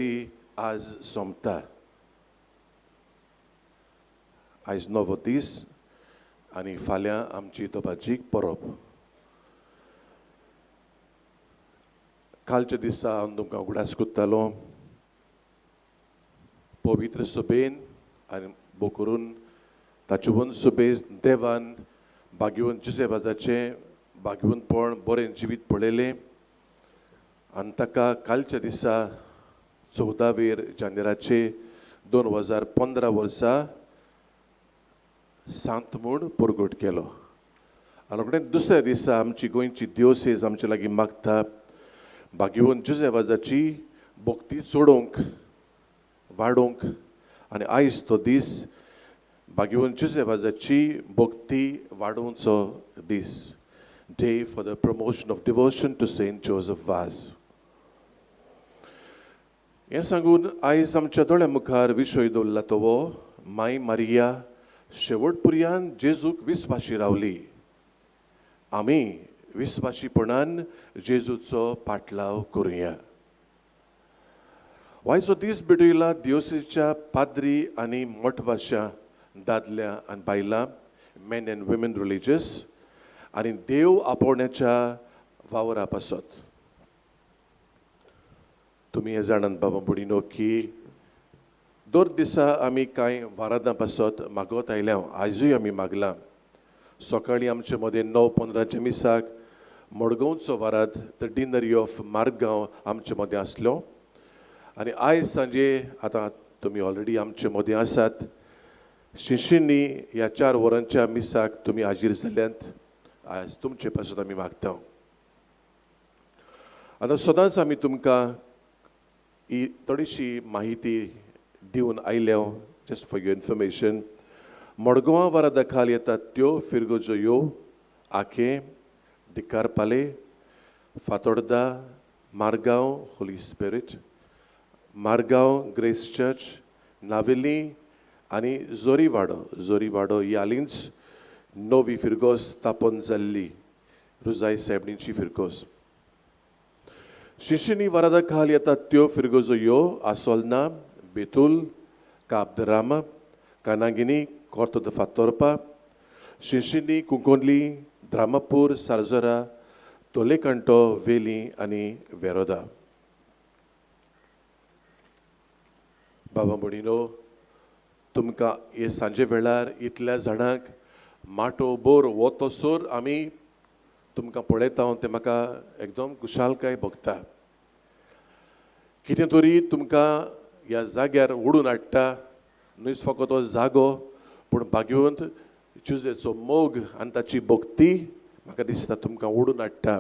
आज सोंपता. आयज नवो दीस आनी फाल्यां आमची दबाजीक परब. कालच्या दिसा हांव तुमकां उगडास कोत्तालो पवित्र सभेन आनी बो करून ताचे सभेन देवान भाग्यवंत जुसेबाजाचें भाग्यवंतपण बरें जिवीत पळयलें आनी ताका कालच्या दिसा 14 जानेराचे 2015 वर्सा सांत म्हूण परगट केलो. आनी रोखडें दुसऱ्या दिसा आमची गोंयची दियोसेज आमचे लागीं मागता भाग्यवंत जुसेबाजाची भक्ती चडोवंक वाडोवंक आनी आयज तो दीस भाग्यवंत जुसेबाजाची भक्ती वाडोवचो दीस, day for the promotion of devotion to Saint Joseph Vaz. हें सांगून आयज आमच्या दोळ्या मुखार विशय दवरला तो हो माय मारिया शेवट पुर्यान जेजूक विस्वाशी रावली. आमी विस्वाशीपणान जेजूचो पाटलाव करुया. वायचो दीस भेटयला दियोसीच्या पाद्री आनी मठवाश्या दादल्या आनी बायलां, मेन अँड वुमेन रिलिजियस आनी देव आपोवण्याच्या वावरा पासत. तुमी हें जाणात बाबा बुडिनो की दर दिसा आमी कांय वारादां पासत मागत आयल्या, आयजूय आमी मागलां. सकाळीं आमचे मदें 9:15 मिसाक मडगांवचो वाराद the deanery of Margao आमचे मदें आसलो आनी आयज सांजे आतां तुमी ऑलरेडी आमचे मदें आसात. शिशिंनी ह्या 4 वरांच्या मिसाक तुमी हाजीर जाल्यात, आयज तुमचे पासत आमी मागता. आतां सदांच आमी तुमकां ही थोडीशी माहिती दिवन आयल्या, जस्ट फॉर your information. मडगांवां वारादा खाल येतात त्यो फिरगोजो यो, Aquem, Dicarpale, Fatorda, Margao Holy Spirit, Margao Grace Church, Navelim आनी जोरीवाडो. जोरीवाडो ही हालींच नवी फिरगोज स्थापन जाल्ली रुजाय सायबणीची फिरगोज. शिशिनी वारादा खाल येतात त्यो फिरगोजो यो, आसोलना, Betul, काबदरामा, कानागिनी, कोर्तो the Fatorpa, Shinshini, Cuncolim, Dramapur, Sarjora, Tolekanto, Veli आनी वेरोदा. बाबा म्हणिनो तुमकां हे सांजे वेळार इतल्या जाणांक माटो बोर वतसर आमी तुमकां पळयता तें म्हाका एकदम खुशालकाय भोगता. कितें तरी तुमकां ह्या जाग्यार ओडून हाडटा, न्हूच फकत तो जागो पूण भाग्यवंत जुजेचो मोग आनी ताची भक्ती म्हाका दिसता तुमकां ओडून हाडटा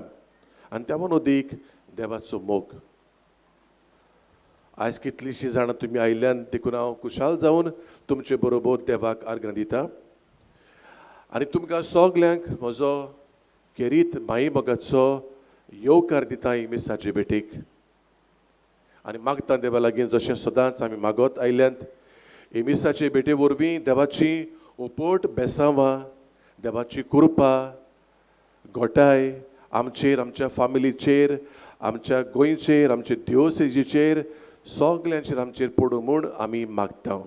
आनी त्या अदीक देवाचो मोग. आयज कितलींशीं जाणां तुमी आयिल्ल्यान देखून हांव खुशाल जावन तुमचे बरोबर देवाक आर्गां दिता आनी तुमकां सगल्यांक म्हजो खेरीत माई मोगाचो येवकार दिता ही मिसाचे भेटीक. आनी मागता देवा लागीं जशें सदांच आमी मागत आयल्यात ही मिसाचे भेटे वरवीं देवाची उपट बेसांवां, देवाची कृपा घोटाय आमचेर, आमच्या फामिलीचेर, आमच्या गोंयचेर, आमच्या दियोसेजीचेर, सगल्यांचेर आमचेर पडूं म्हूण आमी मागता.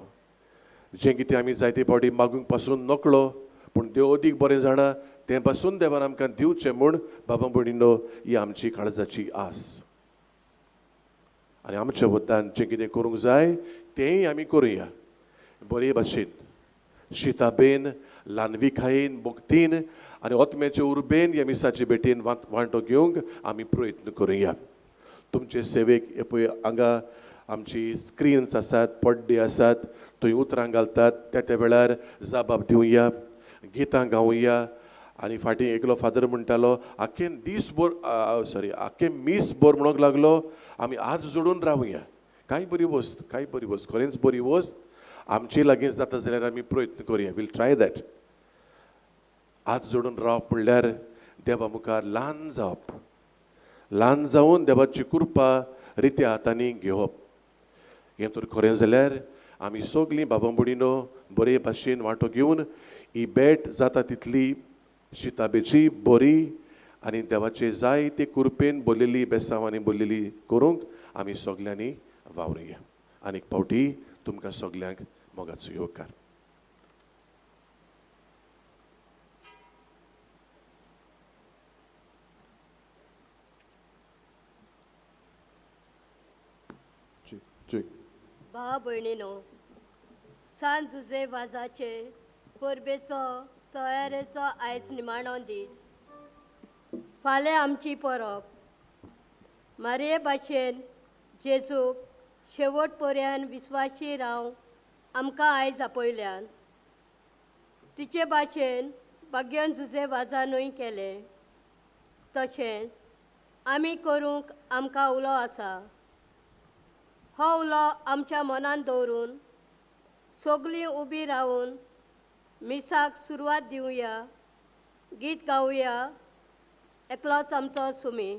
जें कितें आमी जायते फावटी मागूंक पासून नकळो पूण देव अदीक बरें जाणा तें पासून देवान आमकां दिवचें म्हूण बाबा भयणीनो ही आमची काळजाची आस. आनी आमच्या वद्दान जें कितें करूंक जाय तेंय आमी करुया बरे भाशेन, शिताबेन, ल्हानविकायेन, भक्तीन आनी ओतम्याचे उर्बेन ह्या मिसाचे भेटेन वांटो घेवंक आमी प्रयत्न करुया. तुमचे सेवेक हे पळय हांगा आमची स्क्रिन्स आसात, पड्डे आसात, थंय उतरां घालतात, त्या त्या वेळार जबाब दिवया, गितां गावया. आनी फाटीं एकलो फादर म्हणटालो आख्खें दीस भर सॉरी आख्खें मीस भर म्हणूंक लागलो आमी हात जोडून रावया. कांय बरी वस्त, कांय बरी वस्त, खरेंच बरी वस्त. आमचे लागीं जाता जाल्यार आमी प्रयत्न करुया, वील ट्राय that. हात जोडून रावप म्हणल्यार देवा मुखार ल्हान जावप, ल्हान जावन देवाची कृपा रित्या हातांनी घेवप. हें तर खरें जाल्यार आमी सगलीं बाबा भयणीनो बरे भाशेन वांटो घेवन ही भेट जाता तितली शिताबेची बरी आनी देवाचे जायते कृपेन बोल्लेली बेसांवांनी बोल्लेली करूंक आमी सगल्यांनी वावरुया. आनीक फावटी तुमकां सगल्यांक मोगाचो येवकार. भाव भयणीनो, सांत जुजे वाजाचे परबेचो तयारेचो आयज निमाणो दीस. फाल्यां आमची परब. मारये भाशेन जेजूक शेवट पर्यंत विस्वाशी रावंक आमकां आयज आपयल्यान. तिचे भाशेन भाग्यान जुजे वाजानूय केलें तशेंच आमी करूंक आमकां उलो आसा. हो उलो आमच्या मनान दवरून सगलीं उबी रावन मिसाक सुरवात दिवया, गीत गावया. एकलोच आमचो सुमी.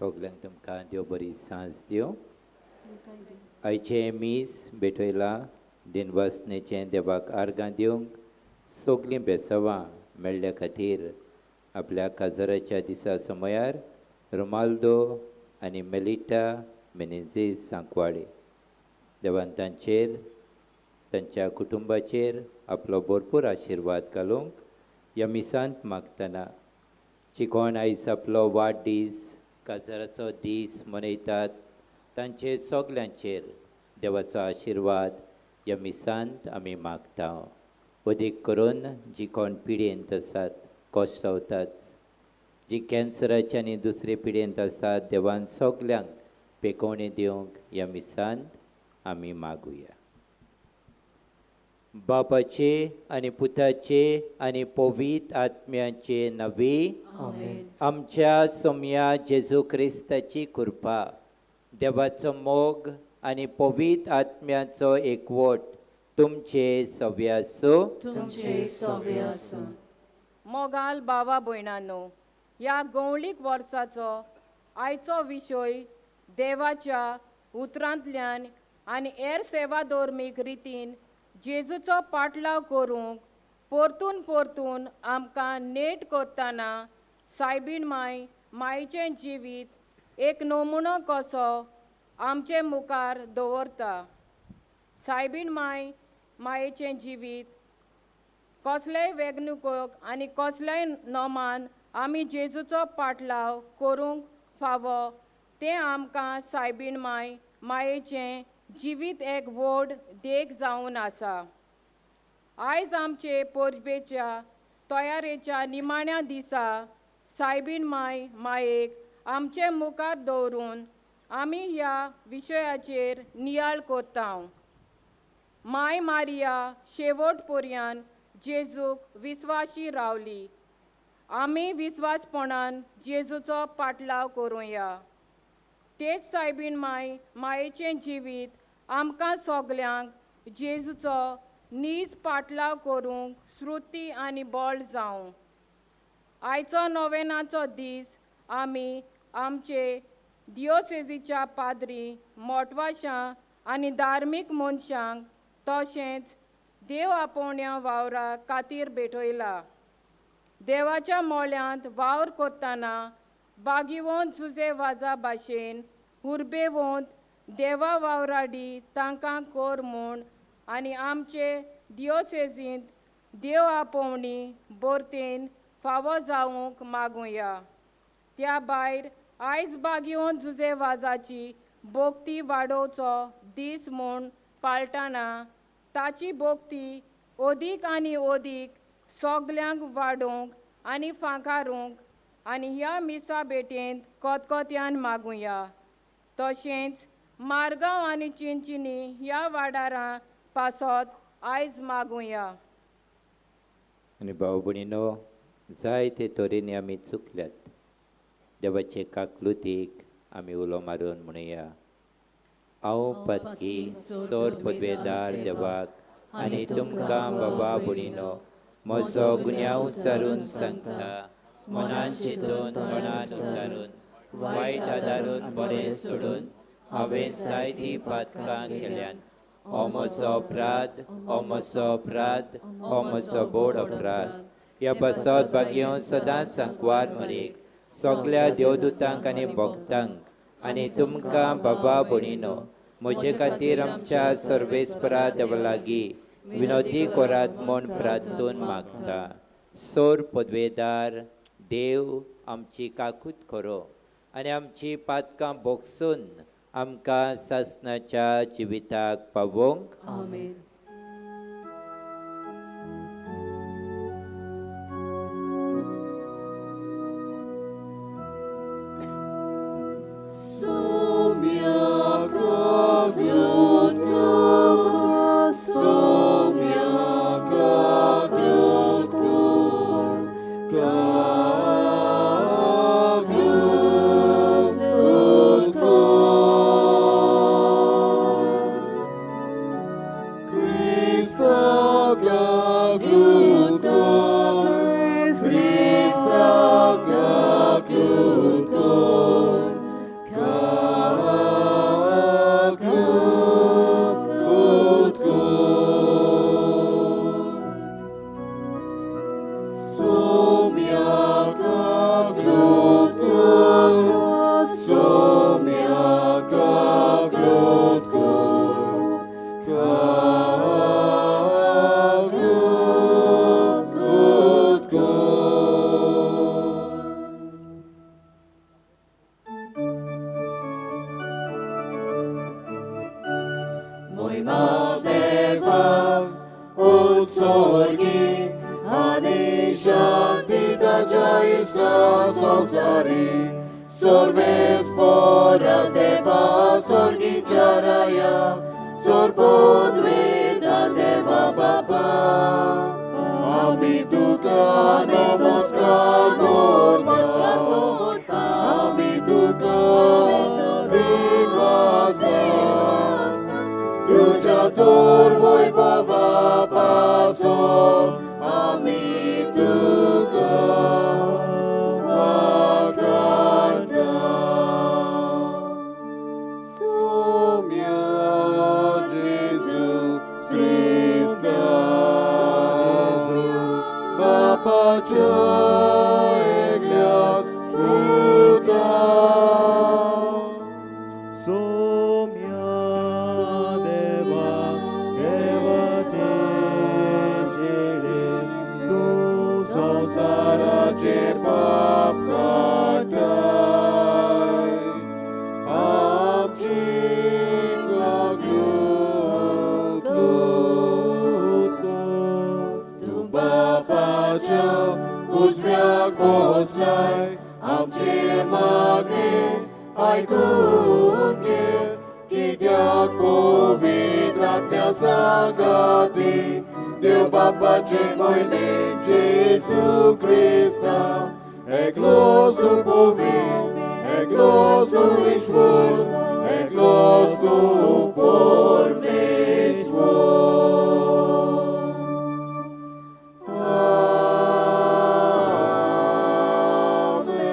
सगल्यांक तुमकां देव बरी सांज दिवं. आयचें मीस भेटयलां दिनवासनेचें देवाक आर्गां दिवंक सगलीं बेसवां मेळ्ळ्या खातीर आपल्या काजाराच्या दिसा समयार रोमाल्दो आनी मेलिटा मेनेझीस सांकवाळे देवान तांचेर तांच्या कुटुंबाचेर आपलो भरपूर आशिर्वाद घालूंक ह्या मिसांत मागतना चिकोण आयज आपलो वाडदीस काजाराचो दीस मनयतात तांचेर सगल्यांचेर देवाचो आशिर्वाद ह्या मिसांत आमी मागता. अदीक करून जी कोण पिडेंत आसात, कश्टवतात, जी कॅन्सराचे आनी दुसरे पिडेंत आसात, देवान सगल्यांक पेकोवणी दिवंक ह्या मिसांत आमी मागुया. बापाचे आनी पुताचे आनी पवित्र आत्म्याचे नवी आमच्या सोम्या जेजू क्रिस्ताची कृपा, देवाचो मोग आनी पवित्र आत्म्याचो एकवट तुमचे सव्य आसूं. तुमचे सव्य आसूं. मोगाल बाबा भयणांनो, ह्या गवळीक वर्साचो आयचो विशय देवाच्या उतरांतल्यान आनी हेर सेवा धर्मीक रितीन जेजूचो पाटलाव करूंक परतून परतून आमकां नेट करतना सायबीण माय मायचें जिवीत एक नमुनो कसो आमचे मुखार दवरता. सायबीण माय मायेचें जिवीत कसलेय वेगणुकोक आनी कसलेय नोमान आमी जेजूचो पाटलाव करूंक फावो तें आमकां सायबीण माय मायेचें जिवीत एक व्हड देख जावन आसा. आयज आमचे परबेच्या तयारेच्या निमाण्या दिसा सायबीण माय मायेक आमचे मुखार दवरून आमी ह्या विशयाचेर नियाळ करता. माय मारिया शेवट पर्यंत जेजूक विस्वाशी रावली. आमी विस्वासपणान जेजूचो पाटलाव करुया. तेच सायबीण माय मायेचें जिवीत आमकां सगल्यांक जेजूचो नीज पाटलाव करूंक स्मृती आनी बळ जावं. आयचो नोवेनाचो दीस आमी आमचे दियोसेजीच्या पाद्री मोटवाशां आनी धार्मीक मनशांक तशेंच देव आपोवण्या वावरा खातीर भेटयला. देवाच्या मोळ्यांत वावर करतना बागिवोन जुजे वाजा भाशेन हुरबेवोंत देवा वावराडी तांकां कर म्हूण आनी आमचे दियोसेजींत देव आपोवणी बोरतेन फावो जावंक मागुया. त्या भायर आयज बागिवोन जुजे वाजाची भोक्ती वाडोवचो दीस म्हूण पाळटना ताची भोक्ती अदीक आनी अदीक सगल्यांक वाडोवंक आनी फांकारूंक आनी ह्या मिसा भेटेंत कोतकोत्यान मागुया. तशेंच मारगांव आनी चिंचिनी ह्या वाठारां पासत आयज मागुया. आनी भाव भयणीनो, जायते तरेनी आमी चुकल्यात. देवाचे काकलुतीक आमी उलो मारून म्हणुया. हांव पदकी सोर पदवेदार देवाक आनी तुमकां बाबा भयणीनो म्हजो गुन्यांव सारून सांगता. मनान चिंतून तोंडान उच्चारून वायट आदारून बरें सोडून हांवें जायतीं पातकां केल्यात. हो म्हजो अपराध, हो म्हजो अपराध, हो म्हजो बोड अपराध. ह्या पासत भाग्यवंत सदांच सांकवार मरेक सगल्या देवदूतांक आनी भक्तांक आनी तुमकां बाबा भयणीनो म्हजे खातीर आमच्या सर्वेस्परा देवा लागीं विनोदी करात म्हूण प्रार्थून मागता. सोर पदवेदार देव आमची काकूत करो आनी आमची पातकां भोगसून आमकां सासणाच्या जिविताक पावोवंक. आमेन. उजव्याक बसलाय आमचे मागणे आयकून. सांगाती देव बापाचे मोहिमेन जेजू क्रिस्ता एकलोच तूं पवित्र एकलोच तूं ईश्वर एकलोच तूं परमेश्वर. आमेन.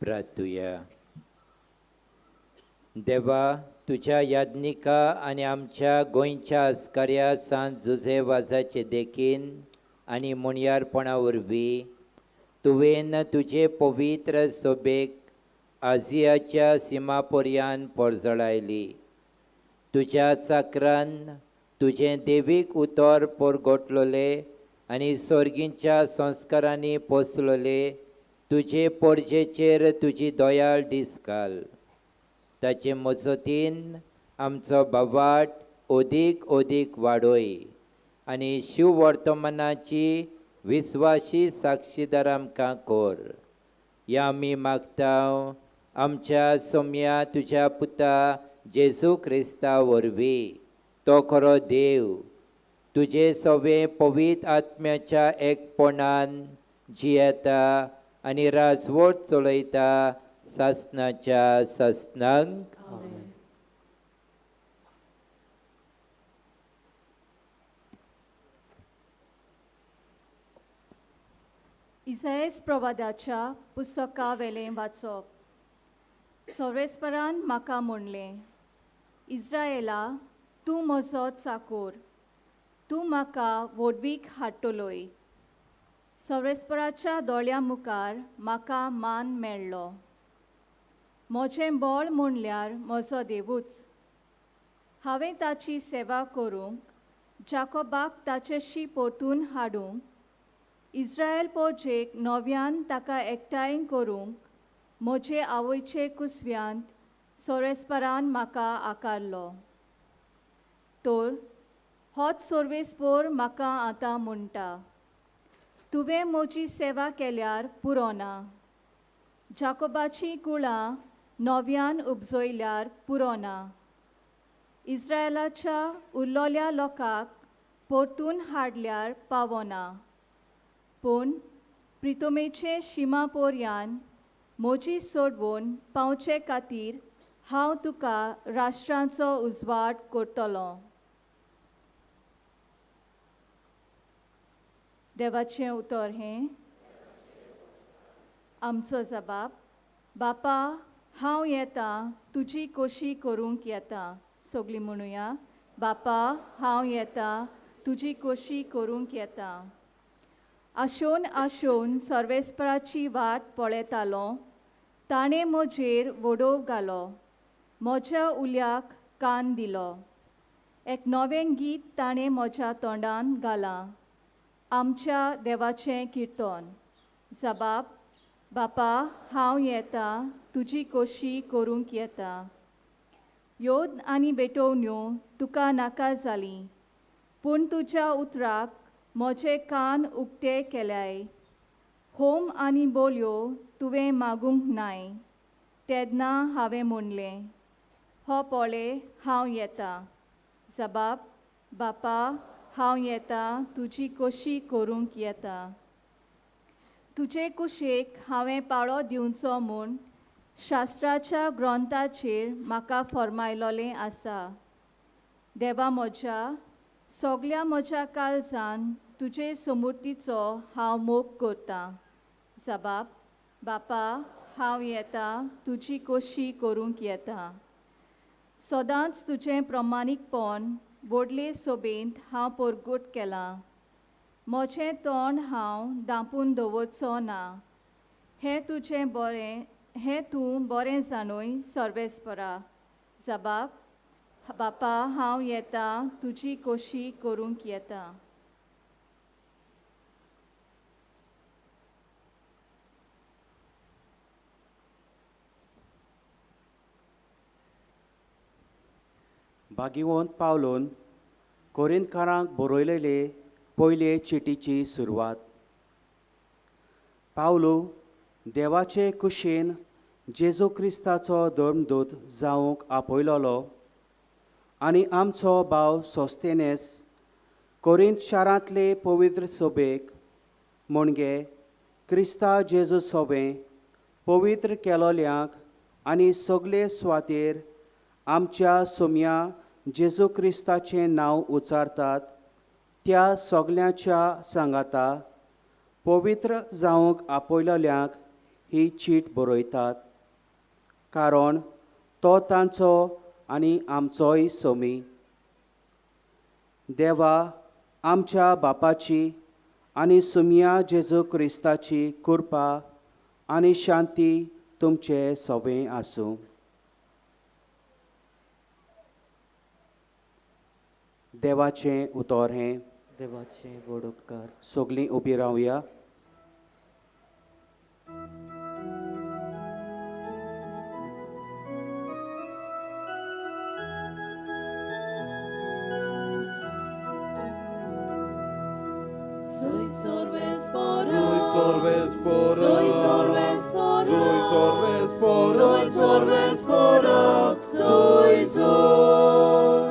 प्रार्थुया. देवा, तुज्या याज्ञिका आनी आमच्या गोंयच्या आस्कार्या सांत जुझे वाजाचे देखीन आनी मुणयारपणा वरवीं तुवें तुजे पवित्र सोबेक आजियाच्या सिमा पर्यान परजळायली. तुज्या चाकरान तुजें देवीक उतर परगटलोले आनी सर्गींच्या संस्कारांनी पोसलोले तुजे पोरजेचेर तुजी दयाळ दीस घाल. ताचे मजतीन आमचो बावाट अदीक अदीक वाडय आनी शिववर्तमानाची विस्वाशी साक्षीदार आमकां कर. ह्या आमी मागता आमच्या सोम्या तुज्या पुता जेजू क्रिस्ता वरवीं, तो खरो देव तुजे सवे पवित्र आत्म्याच्या एकपणान जियेता आनी राजवट चलयता सासनाच्या सासनांक. इसायस प्रवादाच्या पुस्तका वेलें वाचप. सोरेस्परान म्हाका म्हणलें, इस्रायला तूं म्हजो चाकोर, तूं म्हाका व्हडवीक हाडटलोय. सोरेस्पराच्या दोळ्यां मुखार म्हाका मान मेळ्ळो. म्हजें बळ म्हणल्यार म्हजो देवूच. हांवें ताची सेवा करूंक, जाकोबाक ताचेशी परतून हाडूंक, इस्रायल पोजेक नव्यान ताका एकठांय करूंक म्हजे आवयचे कुसव्यांत सोरेस्परान म्हाका आकारलो. तर होच सोर्वेस्पोर म्हाका आतां म्हणटा, तुवें म्हजी सेवा केल्यार पुरो ना, जाकोबाचीं कुळां नव्यान उपजयल्यार पुरो ना, इस्रायलाच्या उरलोल्या लोकांक परतून हाडल्यार पावना, पूण प्रितोमेचे शिमा पोरयान म्हजी सोडवून पावचे खातीर हांव तुका राष्ट्रांचो उजवाड करतलो. देवाचें उतर हें. आमचो जबाब, बापा हांव येता तुजी कोशी करूंक येता. सगळीं म्हणुया, बापा हांव येता तुजी कोशी करूंक येता. आशोन आशोन सर्वेस्पराची वाट पळयतालो, ताणें म्हजेर वडोव घालो, म्हज्या उल्याक कान दिलो. एक नवें गीत ताणें म्हज्या तोंडान घालां, आमच्या देवाचें किर्तन. जबाब, बापा हांव येता तुजी कोशी करूंक येता. योद आनी बेटोवण्यो तुका नाका जाली, पूण तुज्या उतराक म्हजे कान उक्ते केल्याय. होम आनी बोलयो तुवें मागूंक नाय, तेन्ना हांवें म्हणलें, हो पळय हांव येता. जबाब, बापा हांव येता तुजी कोशी करूंक येता. तुजे कुशेक हांवें पाळो दिवचो म्हूण शास्त्राच्या ग्रंथाचेर म्हाका फर्मायलोलें आसा. देवा म्हज्या, सगल्या म्हज्या काळजान तुजे समूर्तीचो हांव मोग करतां. जबाब, बापा हांव येता तुजी कोशी करूंक येता. सदांच तुजें प्रमाणीकपण व्हडले सोबेंत हांव परगट केलां. म्हजें तोंड हांव दांपून दवरचो ना. हें तुजें बरें, हें तूं बरें जाणूय सर्वेस्परा. जबाब, बापा हांव येता तुजी कोशी करूंक येता. भागिवंत पावलोन कोरिंतकारांक बरयलेले पयले चिटीची सुरवात. पावलो देवाचे कुशेन जेजू क्रिस्ताचो धर्मदूत जावंक आपयलोलो आनी आमचो भाव सोस्तेनेस कोरिंत शारांतले पवित्र सभेक म्हणजे क्रिस्ता जेजू सोवें पवित्र केलोल्यांक आनी सगळे सुवातेर आमच्या सोम्या जेजू क्रिस्ताचें नांव उच्चारतात त्या सगल्यांच्या सांगाता पवित्र जावंक आपयलोल्यांक ही चीट बरयतात, कारण तो तांचो आनी आमचोय सोमी। देवा आमच्या बापाची आनी सुमया जेजू क्रिस्ताची कृपा आनी शांती तुमचे सवें आसूं। देवाचें उतर हें। देवाचें व्हड उपकार। सगळीं उबी रावया। Soy sorves por Soy sorves por Soy sorves por Soy sorves por Soy sorves por Soy soy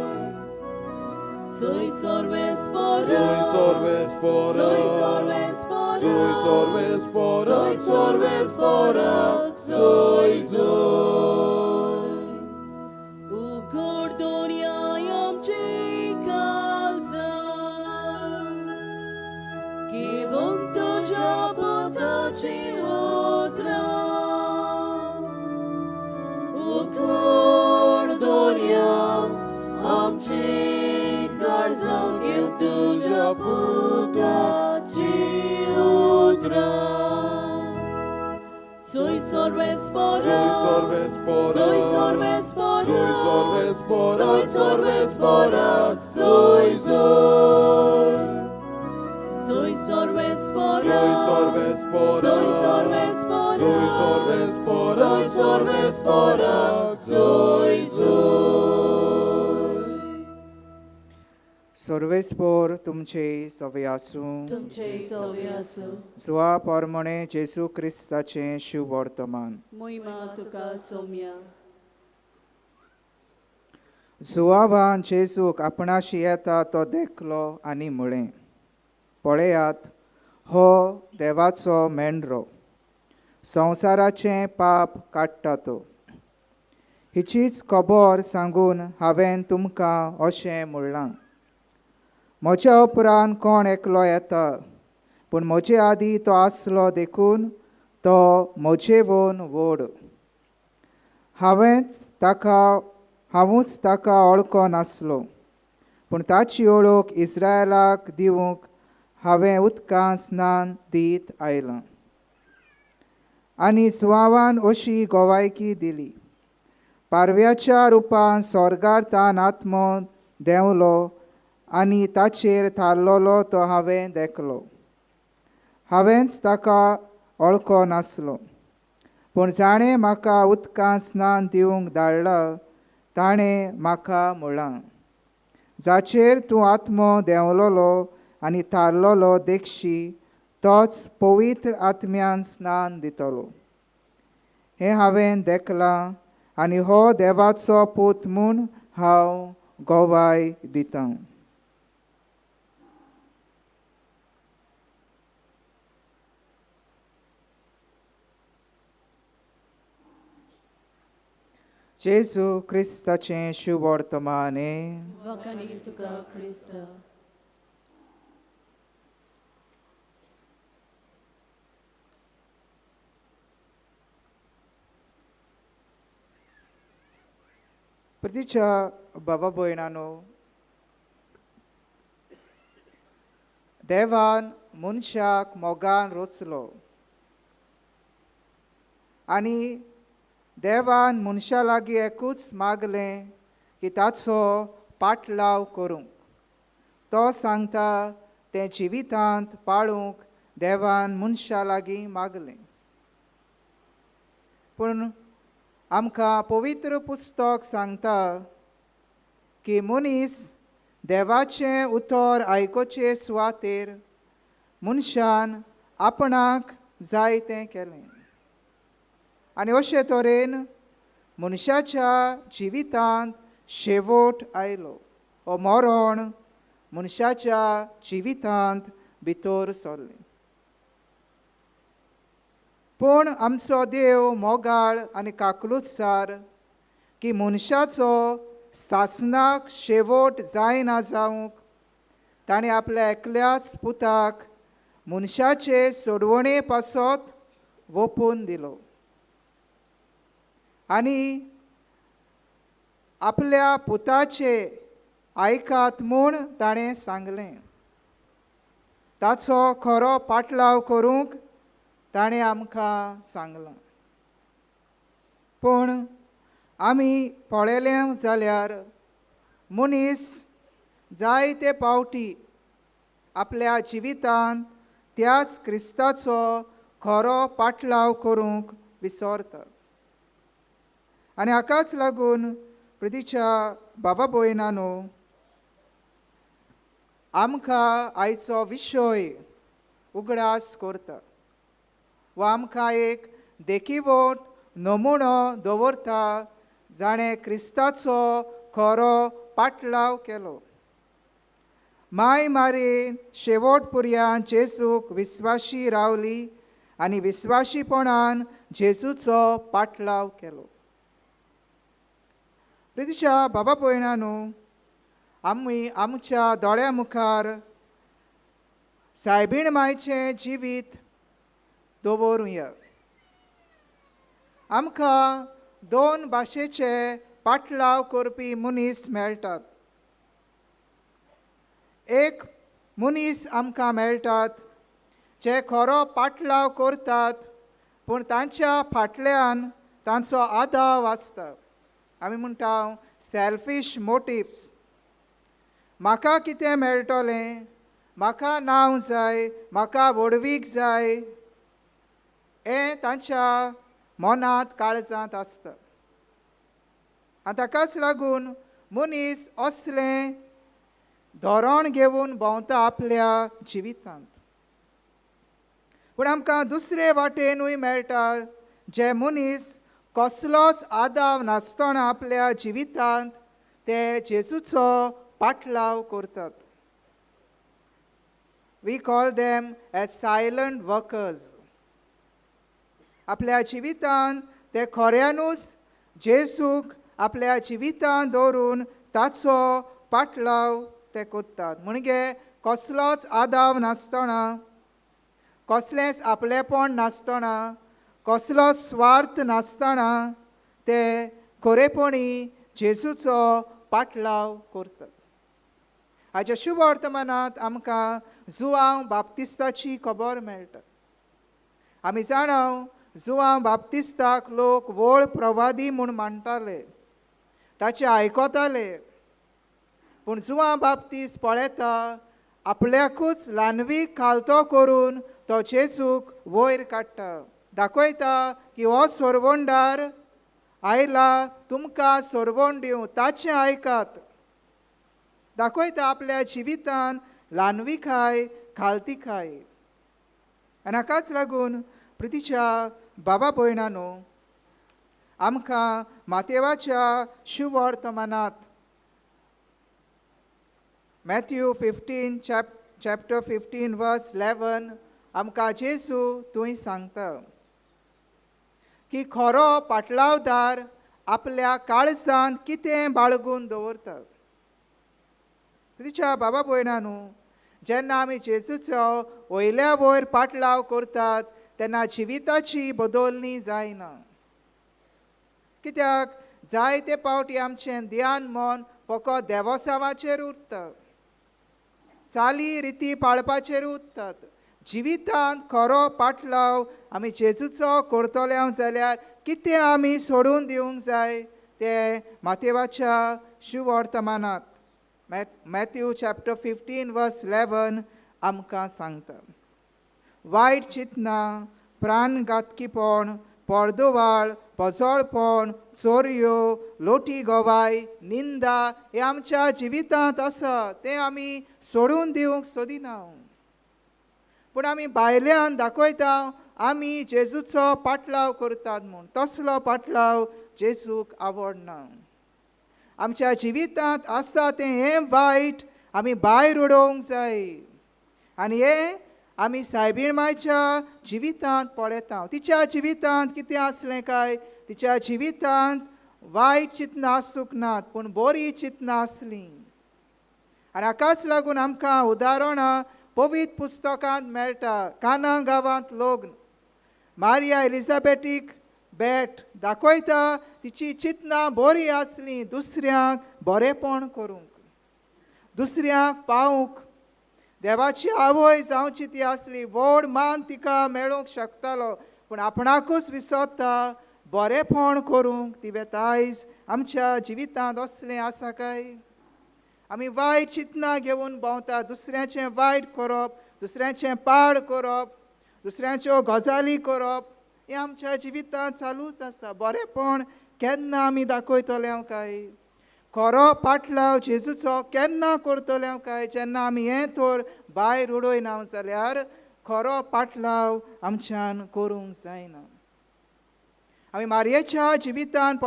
Soy sorves por Soy sorves por Soy sorves por Soy sorves por Soy sorves por Soy soy Ucordoria amche calza Kevonto japotache otra Ucordoria amche calza Kevonto japotache otra Soy sorves por Soy sorves por Soy sorves por Soy sorves por Soy sorves por Soy soy Soy sorves por Soy sorves por Soy sorves por Soy sorves por Soy sorves por Soy soy सर्वेस्पोर तुमचे सवे आसूं। तुमचे सवे आसूं। सुवा पोरमणे जेजू क्रिस्ताचें शुभवर्तमान। मोहिमा तुका सोम्या। जुवावान जेजूक आपणाशी येता तो देखलो आनी म्हळें, पळयात हो देवाचो मेंढरो, संवसाराचें पाप काडटा तो। हिचीच खबर सांगून हांवें तुमकां अशें म्हणलां, म्हज्या उपरांत कोण एकलो येता, पूण म्हजे आदीं तो आसलो देखून तो म्हजेवन व्हड। हांवूच ताका वळखो नासलो, पूण ताची वळख इस्रायलाक दिवंक हांवें उदकांत स्नान दीत आयलां। आनी सुवावान अशी गोवायकी दिली, पारव्याच्या रुपान स्वर्गार तान आत्मो देंवलो आनी ताचेर थारलोलो तो हांवें देखलो। हांवेंच ताका वळखो नासलो, पूण जाणें म्हाका उदकांत स्नान दिवंक धाडला ताणें म्हाका म्हळां, जाचेर तूं आत्मो देंवलोलो आनी थारलोलो देखशी तोच पवित्र आत्म्यान स्नान दितलो। हें हांवें देखलां आनी हो देवाचो पूत म्हूण हांव गोवाय दितां। जेजू क्रिस्ताचें शुभवर्तमाने। वखाणी तुका क्रिस्ता। प्रतिच्या बाबा भयणानो, देवान मनशाक मोगान रचलो आनी देवान मनशा लागीं एकूच मागलें की ताचो पाटलाव करूंक। तो सांगता तें जिवितांत पाळूंक देवान मनशा लागीं मागलें। पूण आमकां पवित्र पुस्तक सांगता की मनीस देवाचें उतर आयकुचे सुवातेर मनशान आपणाक जाय तें केलें। आनी अशे तरेन मनशाच्या जिवितांत शेवट आयलो. हो मरण मनशाच्या जिवितांत भितर सरलें. पूण आमचो देव मोगाळ आनी काकलुतसार की मनशाचो सासनाक शेवट जायना जावंक ताणें आपल्या एकल्याच पुताक मनशाचे सोडवणे पासत वोपून दिलो आनी आपल्या पुताचे आयकात म्हूण ताणें सांगलें. ताचो खरो पाटलाव करूंक ताणें आमकां सांगलां. पूण आमी पळयलें जाल्यार मनीस जायते पावटी आपल्या जिवितांत त्याच क्रिस्ताचो खरो पाटलाव करूंक विसरता. आनी हाकाच लागून प्रितीच्या बाबा भयणानो आमकां आयचो विशय उगडास करता वा आमकां एक देखीवट नमुनो दवरता जाणें क्रिस्ताचो खरो पाटलाव केलो. माय मारी शेवट पुरयान जेजूक विस्वाशी रावली आनी विस्वाशीपणान जेजूचो पाटलाव केलो. प्रितीच्या बाबा भयणानो आमी आमच्या दोळ्या मुखार सायबीण मायचें जिवीत दवरुया. आमकां दोन भाशेचे पाटलाव करपी मनीस मेळटात. एक मनीस आमकां मेळटात जे खरो पाटलाव करतात पूण तांच्या फाटल्यान तांचो आदाव आसता. आमी म्हणटा सेल्फीश मोटिव्स. म्हाका कितें मेळटलें, म्हाका नांव जाय, म्हाका व्हडवीक जाय, हें तांच्या मनांत काळजांत आसता. आनी ताकाच लागून मनीस असलें धोरण घेवन भोंवता आपल्या जिवितांत. पूण आमकां दुसरे वाटेनूय मेळटा जे मनीस कसलोच आदाव नासतना आपल्या जिवितांत ते जेजूचो पाटलाव करतात. We call them as silent workers. आपल्या जिवितांत ते खऱ्यानूच जेजूक आपल्या जिवितांत दवरून ताचो पाटलाव ते करतात. म्हणजे कसलोच आदाव नासतना, कसलेंच आपलेपण नासतना, कसलो स्वार्थ नासतना ते खरेपणी जेजूचो पाटलाव करतात. हाच्या शुभ वर्तमानांत आमकां जुआंव बाप्तिस्ताची खबर मेळटा. आमी जाणाव जुआंव बाप्तिस्ताक लोक व्हड प्रवादी म्हूण मानताले, ताचें आयकताले. पूण जुआंव बाप्तिस्त पळयता आपल्याकूच ल्हानवीक खालतो करून तो जेजूक वयर काडटा, दाखयता की हो सोरवणदार आयला तुमकां सोरवण दिवं, ताचें आयकात. दाखयता आपल्या जिवितान ल्हानविकाय खालतिकाय. आनी हाकाच लागून प्रितीच्या बाबा भयणानो आमकां मातेवाच्या शुभवर्तमानांत मॅथ्यू 15 चॅप्टर 15 वर्स 11 आमकां जेजू थंय सांगता की खरो पाटलावदार आपल्या काळजान कितें बाळगून दवरता. तिच्या बाबा भयणानो जेन्ना आमी जेजूचो वयल्या वयर पाटलाव करतात तेन्ना जिविताची बदलणी जायना. कित्याक जायते पावटी आमचें ध्यान मन फकत देवसांवाचेर उरता, चाली रिती पाळपाचेर उरतात. जिवितांत खरो पाटलाव आमी जेजूचो करतले जाल्यार कितें आमी सोडून दिवंक जाय तें मातेवाच्या शुभवर्तमानांत मॅथ्यू चॅप्टर 15 वर्स 11 आमकां सांगता. वायट चिंतना, प्राणघातकीपण, पडदोवाळ, पजळपण, चोरयो, लोटी गवाय, निंदा हे आमच्या जिवितांत आसा, तें आमी सोडून दिवंक सोदिना. पूण आमी भायल्यान दाखयता आमी जेजूचो पाटलाव करतात म्हूण. तसलो पाटलाव जेजूक आवडना. आमच्या जिवितांत आसा तें हें वायट आमी भायर उडोवंक जाय. आनी हें आमी सायबीण मायच्या जिवितांत पळयता. तिच्या जिवितांत कितें आसलें काय? तिच्या जिवितांत वायट चिंतनां आसूंक नात, पूण बरीं चिंतनां आसलीं. आनी हाकाच लागून आमकां उदाहरणां पवित्र पुस्तकांत मेळटा. काना गांवांत लग्न मारिया एलिझाबेटीक भेट दाखयता तिची चिंतनां बरीं आसलीं दुसऱ्यांक बरेंपण करूंक, दुसऱ्यांक पावूंक. देवाची आवय जावची ती आसली, व्हड मान तिका मेळूंक शकतालो, पूण आपणाकूच विसरता बरेंपण करूंक ती वेता. आयज आमच्या जिवितांत असलें आसा काय? आमी वायट चिंतनां घेवन भोंवता, दुसऱ्याचें वायट करप, दुसऱ्याचें पाड करप, दुसऱ्यांच्यो गजाली करप, हें आमच्या जिवितांत चालूच आसा. बरेंपण केन्ना आमी दाखयतले हांव काय? खरो पाटलाव जेजूचो केन्ना करतले हांव काय? जेन्ना आमी हें तर भायर उडयना जाल्यार खरो पाटलाव आमच्यान करूंक जायना. आमी मारयेच्या जिवितान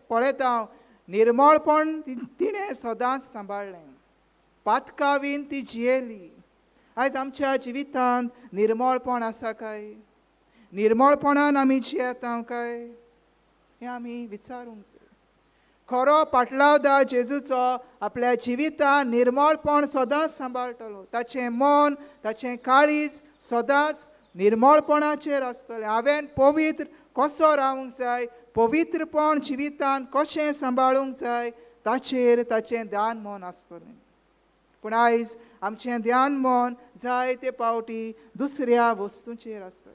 पळयता निर्मळपण तिणें सदांच सांबाळ्ळें, पातकावीन ती जियेली. आयज आमच्या जिवितांत निर्मळपण आसा काय? निर्मळपणान आमी जियेता काय? हें आमी विचारूंक जाय. खरो पाटलावदार जेजूचो आपल्या जिवितान निर्मळपण सदांच सांबाळटलो. ताचें मन, ताचें काळीज सदांच निर्मळपणाचेर आसतलें. हांवें पवित्र कसो रावंक जाय, पवित्रपण जिवितान कशें सांबाळूंक जाय, ताचेर ताचें ध्यान मन आसतलें. पूण आयज आमचें ध्यान मन जायते पावटी दुसऱ्या वस्तूंचेर आसा.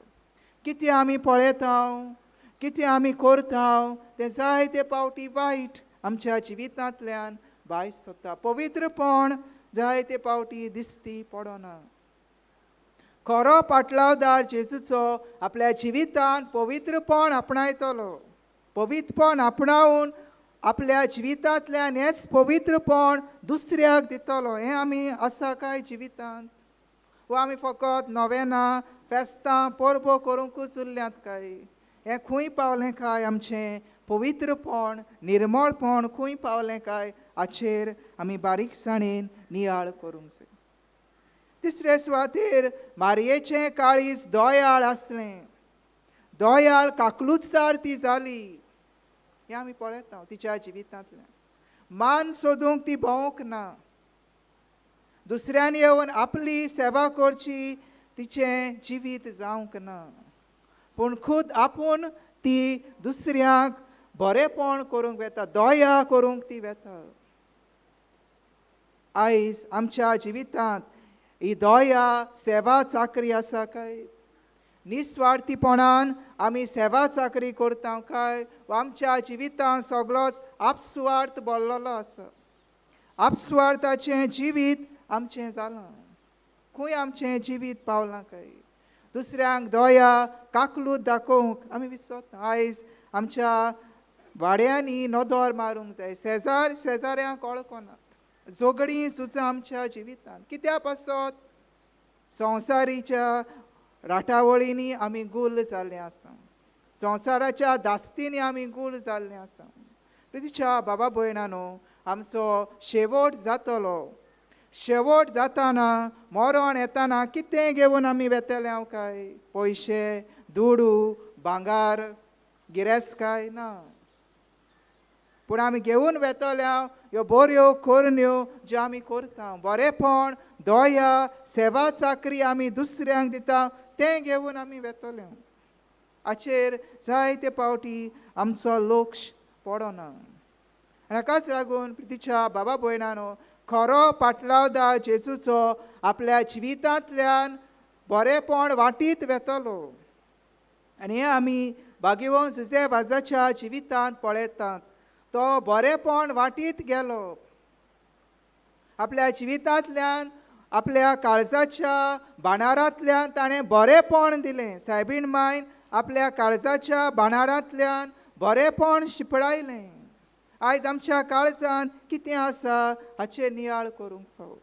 कितें आमी पळयता, कितें आमी करता तें जायते पावटी वायट आमच्या जिवितांतल्यान भायर सरता. पवित्रपण जायते पावटी दिसती पडना. खरो पाटलावदार जेजूचो आपल्या जिवितान पवित्रपण आपणायतलो. पवित्रपण आपणावन आपल्या जिवितांतल्यान हेंच पवित्रपण दुसऱ्याक दितलो. हें आमी आसा काय जिवितांत? वा आमी फकत नवेनां, फेस्तां, परबो करूंकूच उरल्यात काय? हें खंय पावलें काय आमचें पवित्रपण, निर्मळपण खंय पावलें काय? हाचेर आमी बारीकसाणेन नियाळ करूंक जाय. तिसरे सुवातेर मारयेचें काळीज दोयाळ आसलें. दोयाळ काकलुतसार ती जाली. हें आमी पळयता तिच्या जिवितांतल्यान. मान सोदूंक ती भोंवूंक ना, दुसऱ्यांनी येवन आपली सेवा करची तिचें जिवीत जावंक ना, पूण खूद आपूण ती दुसऱ्यांक बरेंपण करूंक वेता, दया करूंक ती वेता. आयज आमच्या जिवितांत ही दया, सेवा चाकरी आसा काय? निस्वार्थीपणान आमी सेवा चाकरी करता काय? वा आमच्या जिवितांत सगळोच आपसुवार्थ भरलेलो आसा? आपसुवार्थाचें जिवीत आमचें जालां. खंय आमचें जिवीत पावलां काय? दुसऱ्यांक दया, काकलूत दाखोवंक आमी विसरता. आयज आमच्या वाड्यांनी नदर मारूंक जाय. शेजार शेजाऱ्यांक वळखनात. झगडीं झुजां आमच्या जिवितांत कित्या पासत? संवसारीच्या राटावळींनी आमी गुल्ल जाल्ले आसा, संवसाराच्या दास्तींनी आमी गुल्ल जाल्ले आसा. प्रितीच्या बाबा भयणानो, आमचो शेवट जातलो. शेवट जाताना, मरण येताना कितें घेवन आमी वेतले हांव काय? पयशे, दुडू, भांगार, गिरेस्तकाय ना, पूण आमी घेवन वेतले ह्यो बऱ्यो करण्यो ज्यो आमी करता, बरेंपण, दया, सेवा चाकरी आमी दुसऱ्यांक दिता, तें घेवन आमी वेतले. हाचेर जायते पावटी आमचो लक्ष पडना. आनी हाकाच लागून प्रितीच्या बाबा भयणानो, खरो पाटलावदार जेजूचो आपल्या जिवितांतल्यान बरेंपण वांटीत वेतलो. आनी हें आमी भाग्यवंत जुझे वाजाच्या जिवितांत पळयतात. तो बरेंपण वांटीत गेलो. आपल्या जिवितांतल्यान, आपल्या काळजाच्या भांडारांतल्यान ताणें बरेंपण दिलें. सायबीण मायन आपल्या काळजाच्या भांडारांतल्यान बरेंपण शिंपडायलें. आयज आमच्या काळजांत कितें आसा हाचेर नियाळ करूंक फावो.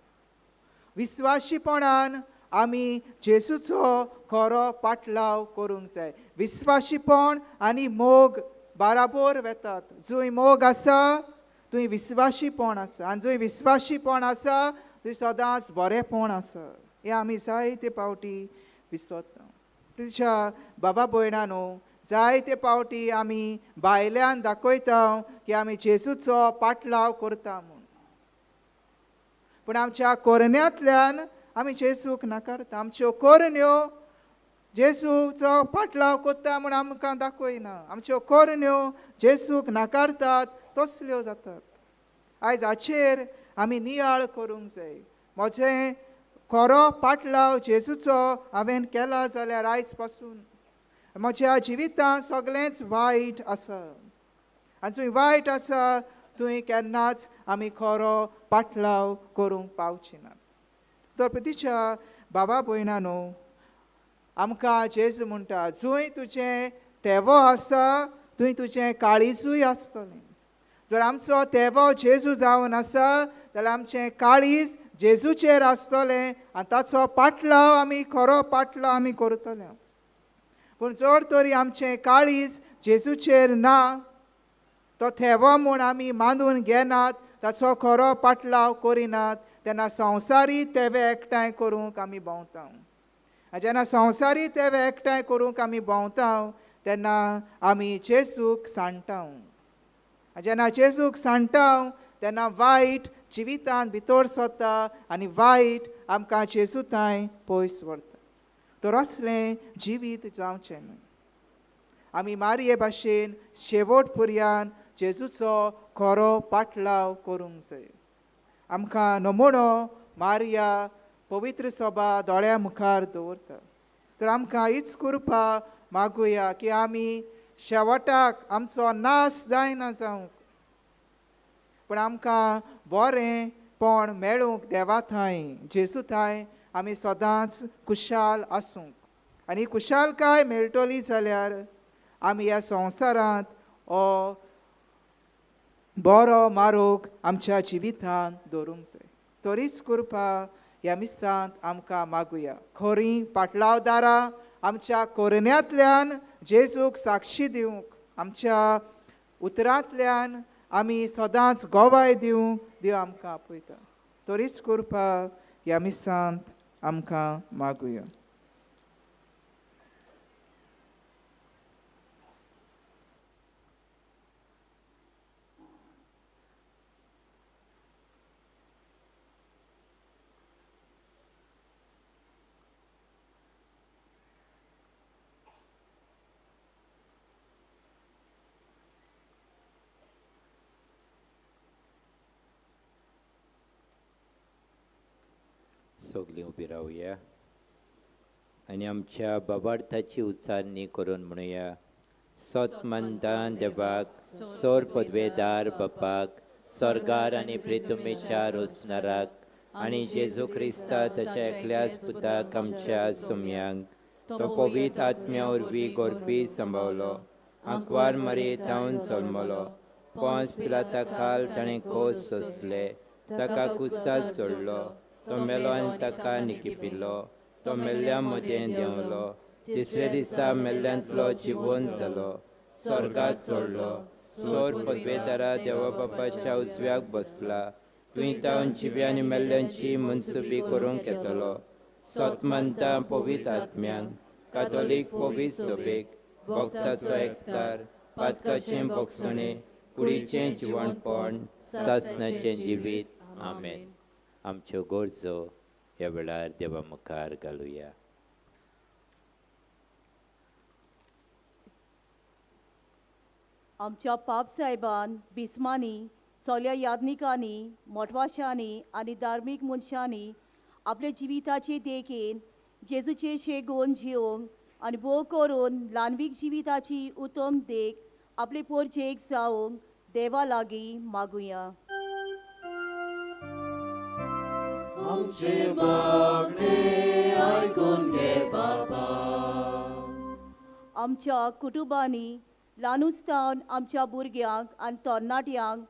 विस्वाशीपणान आमी जेजूचो खरो पाटलाव करूंक जाय. विस्वाशीपण आनी मोग बाराबोर वेतात. जंय मोग आसा थंय विस्वाशीपण आसा आनी जंय विस्वाशीपण आसा थंय सदांच बरेंपण आसा. हें आमी जायते पावटी विसरता. तुज्या बाबा भयणानो, जायते पावटी आमी भायल्यान दाखयता की आमी जेजूचो पाटलाव करता म्हूण, पूण आमच्या कोरण्यांतल्यान आमी जेजूक नाकारता. आमच्यो कोरण्यो जेजूचो पाटलाव करता म्हूण आमकां दाखयना. आमच्यो कोरण्यो जेजूक नाकारतात तसल्यो जातात. आयज हाचेर आमी नियाळ करूंक जाय. म्हजें खरो पाटलाव जेजूचो हांवें केला जाल्यार आयज पासून म्हज्या जिवितांत सगळेंच वायट आसा आनी जंय वायट आसा थंय केन्नाच आमी खरो पाटलाव करूंक पावचे नात. तर प्रतिच्या बाबा भयणानो, आमकां जेजू म्हणटा जंय तुजें तेवो आसा थंय तुजें काळीजूय आसतलें. जर आमचो तेवो जेजू जावन आसा जाल्यार आमचें काळीज जेजूचेर आसतलें आनी ताचो पाटलाव आमी खरो पाटलाव आमी करतले. पूण जर तरी आमचें काळीज जेजूचेर ना, तो थेवो म्हूण आमी मानून घेनात, ताचो खरो पाटलाव करिनात, तेन्ना संवसारी तेवे एकठांय करूंक आमी भोंवता. आनी जेन्ना संवसारी तेवे एकठांय करूंक आमी भोंवता तेन्ना आमी जेजूक सांडटा. आनी जेन्ना जेजूक सांडटा तेन्ना वायट जिवितान भितर सरता आनी वायट आमकां जेजू थांय पयस व्हरता. तर असलें जिवीत जावचें न्हय. आमी मारये भाशेन शेवट पर्यान जेजूचो खरो पाटलाव करूंक जाय. आमकां नमुनो मारिया पवित्र सभा दोळ्या मुखार दवरता. तर आमकां हीच कृपा मागुया की आमी शेवटाक आमचो नाश जायना जावंक, पूण आमकां बरेंपण मेळूंक देवा थांय जेजू थांय आमी सदांच खुशाल आसूंक. आनी खुशालकाय मेळटली जाल्यार आमी ह्या संवसारांत हो बरो मारोग आमच्या जिवितांत दवरूंक जाय. तरीच कृपा ह्या मिसांत आमकां मागुया. खरी पाटलावदारां आमच्या कोरण्यांतल्यान जेजूक साक्षी दिवंक, आमच्या उतरांतल्यान आमी सदांच गोवाय दिवंक देव आमकां आपयता. तरीच कृपा ह्या मिसांत आमकां मागुया. सगळीं उबी रावया आनी आमच्या बाबार्थाची उच्चारणी करून म्हणुया. सतमंदान देवाक, सोर पदवेदार बापाक, स्वर्गार आनी प्रितुमेच्या रोसणाराक आनी जेजू क्रिस्ता ताच्या एकल्याच पुताक आमच्या सोम्यांक, तो पवित्र आत्म्या वरवीं गोरपी सांबावलो, आंकवार मारये थावन जल्मलो, पोंस पिलाता खाल ताणें खोस सोंसले, ताका कुसाद सोडलो, तो मेलो आनी ताका निकिपिल्लो, तो मेल्ल्या मदें देंवलो, तिसऱ्या दिसा मेल्ल्यांतलो जिवन जालो, स्वर्गात चडलो, सोर पदवेदारा देवा बापाच्या उजव्याक बसला, थंय तावन जिव्या आनी मेल्ल्यांची मनसुबी करूंक येतलो. सतमंता पवित्र आत्म्यांक, कातोलीक पवित्र सभेक, भक्ताचो एकतार, पातकाचें भोगसणें, कुडीचें जिवणपण, सासणाचें जिवीत. आमेन. आमच्यो गरजो ह्या वेळार देवा मुखार घालुया. आमच्या पाप साहेबान, बिस्मांनी, सगळ्या याज्ञिकांनी, मोटवाशांनी आनी धार्मीक मनशांनी आपल्या जिविताचे देखीन जेजूचे शेगून जिवंक आनी भोव करून ल्हानवीक जिविताची उत्तम देख आपले पोरजेक जावंक देवा लागीं मागुया. आमचे मागणे आयकून घे बाबा. आमच्या कुटुंबांनी ल्हानूच तावन आमच्या भुरग्यांक आनी तरणाट्यांक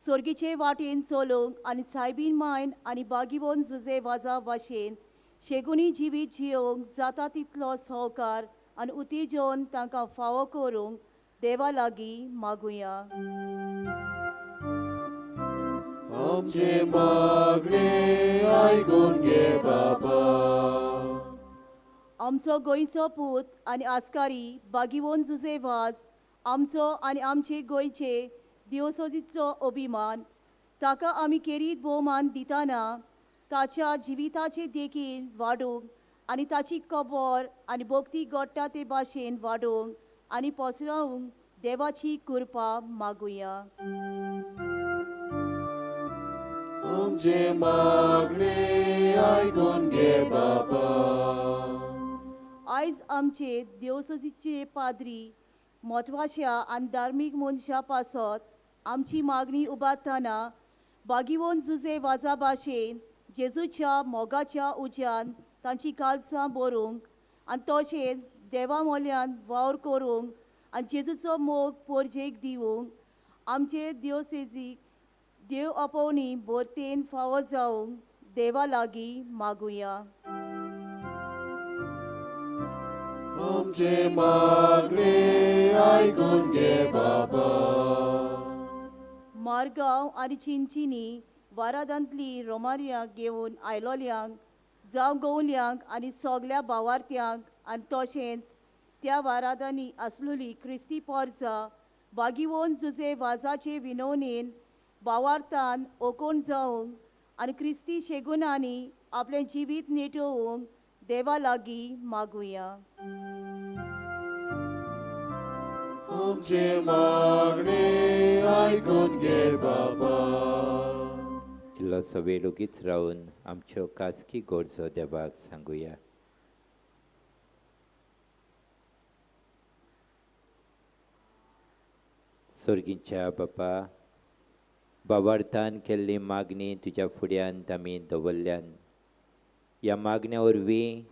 सर्गीचे वाटेन चलोवंक आनी सायबीन मायन आनी बागीवन जुजे वाजा भाशेन शेगुणी जिवीत जियोंक जाता तितलो सहकार आनी उत्तेजन तांकां फावो करूंक देवा लागीं मागुया. आमचे मागणे आयकून घे बाबा. आमचो गोंयचो पूत आनी आस्कारी बागीवोन जुजे वाज आमचो आनी आमचे गोंयचे दिवसोजीचो अभिमान ताका आमी केरीत भोवमान दितना ताच्या जिविताचे देखीन वाडूंक आनी ताची कबर आनी भक्ती घडटा ते भाशेन वाडोवंक आनी पसरावंक देवाची कृपा मागुया. आमचे मागणे आयकून घे बाबा. आयज आमचे देवसजीचे पाद्री मोटवाश्या आनी धार्मीक मनशां पासत आमची मागणी उबारतना बागीवोन जुजे वाजा भाशेन जेजूच्या मोगाच्या उज्यान तांची कालसां बरोवंक आनी तशेंच देवा मोल्यान वावर करूंक आनी जेजूचो मोग पोरजेक दिवंक आमचे देवसेजीक देव आपोवणी भरतेन फावो जावंक देवा लागीं मागुया. आमचे मागणे आयकून घे बाबा. मारगांव आनी चिंचिनी वारादांतली रोमारियांक घेवन आयलोल्यांक जावं गोवल्यांक आनी सगल्या भावार्थ्यांक आनी तशेंच त्या वारादांनी आसलेली क्रिस्ती पोरजा बागीवोन जुजे वाजाचे विनवणेन भावार्थान ओकोण जावंक आनी क्रिस्ती शेगुनांनी आपलें जिवीत नेटोवंक देवा लागीं मागुया. आमचे मागणे आयकून घे बाबा. इल्लोसो वेळ ओगीच रावन आमच्यो खाजगी गरजो देवाक सांगुया. सोर्गीच्या बापा, बाबार्थान केल्ली मागणी तुज्या फुड्यांत आमी दवरल्यान. ह्या मागण्या वरवीं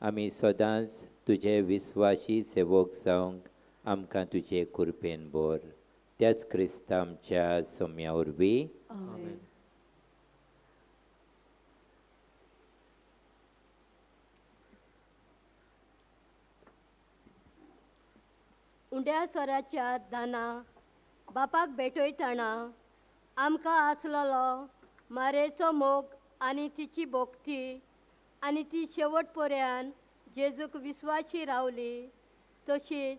आमी सदांच तुजे विस्वाशी सेवक जावंक आमकां तुजे कृपेन भर. त्याच क्रिस्ता आमच्या सोम्या वरवीं. उंड्या स्वराच्या दाना बापाक भेटयतना आमकां आसलेलो मारेचो मोग आनी तिची भक्ती आनी ती शेवट पर्यंत जेजूक विस्वाशी रावली तशीच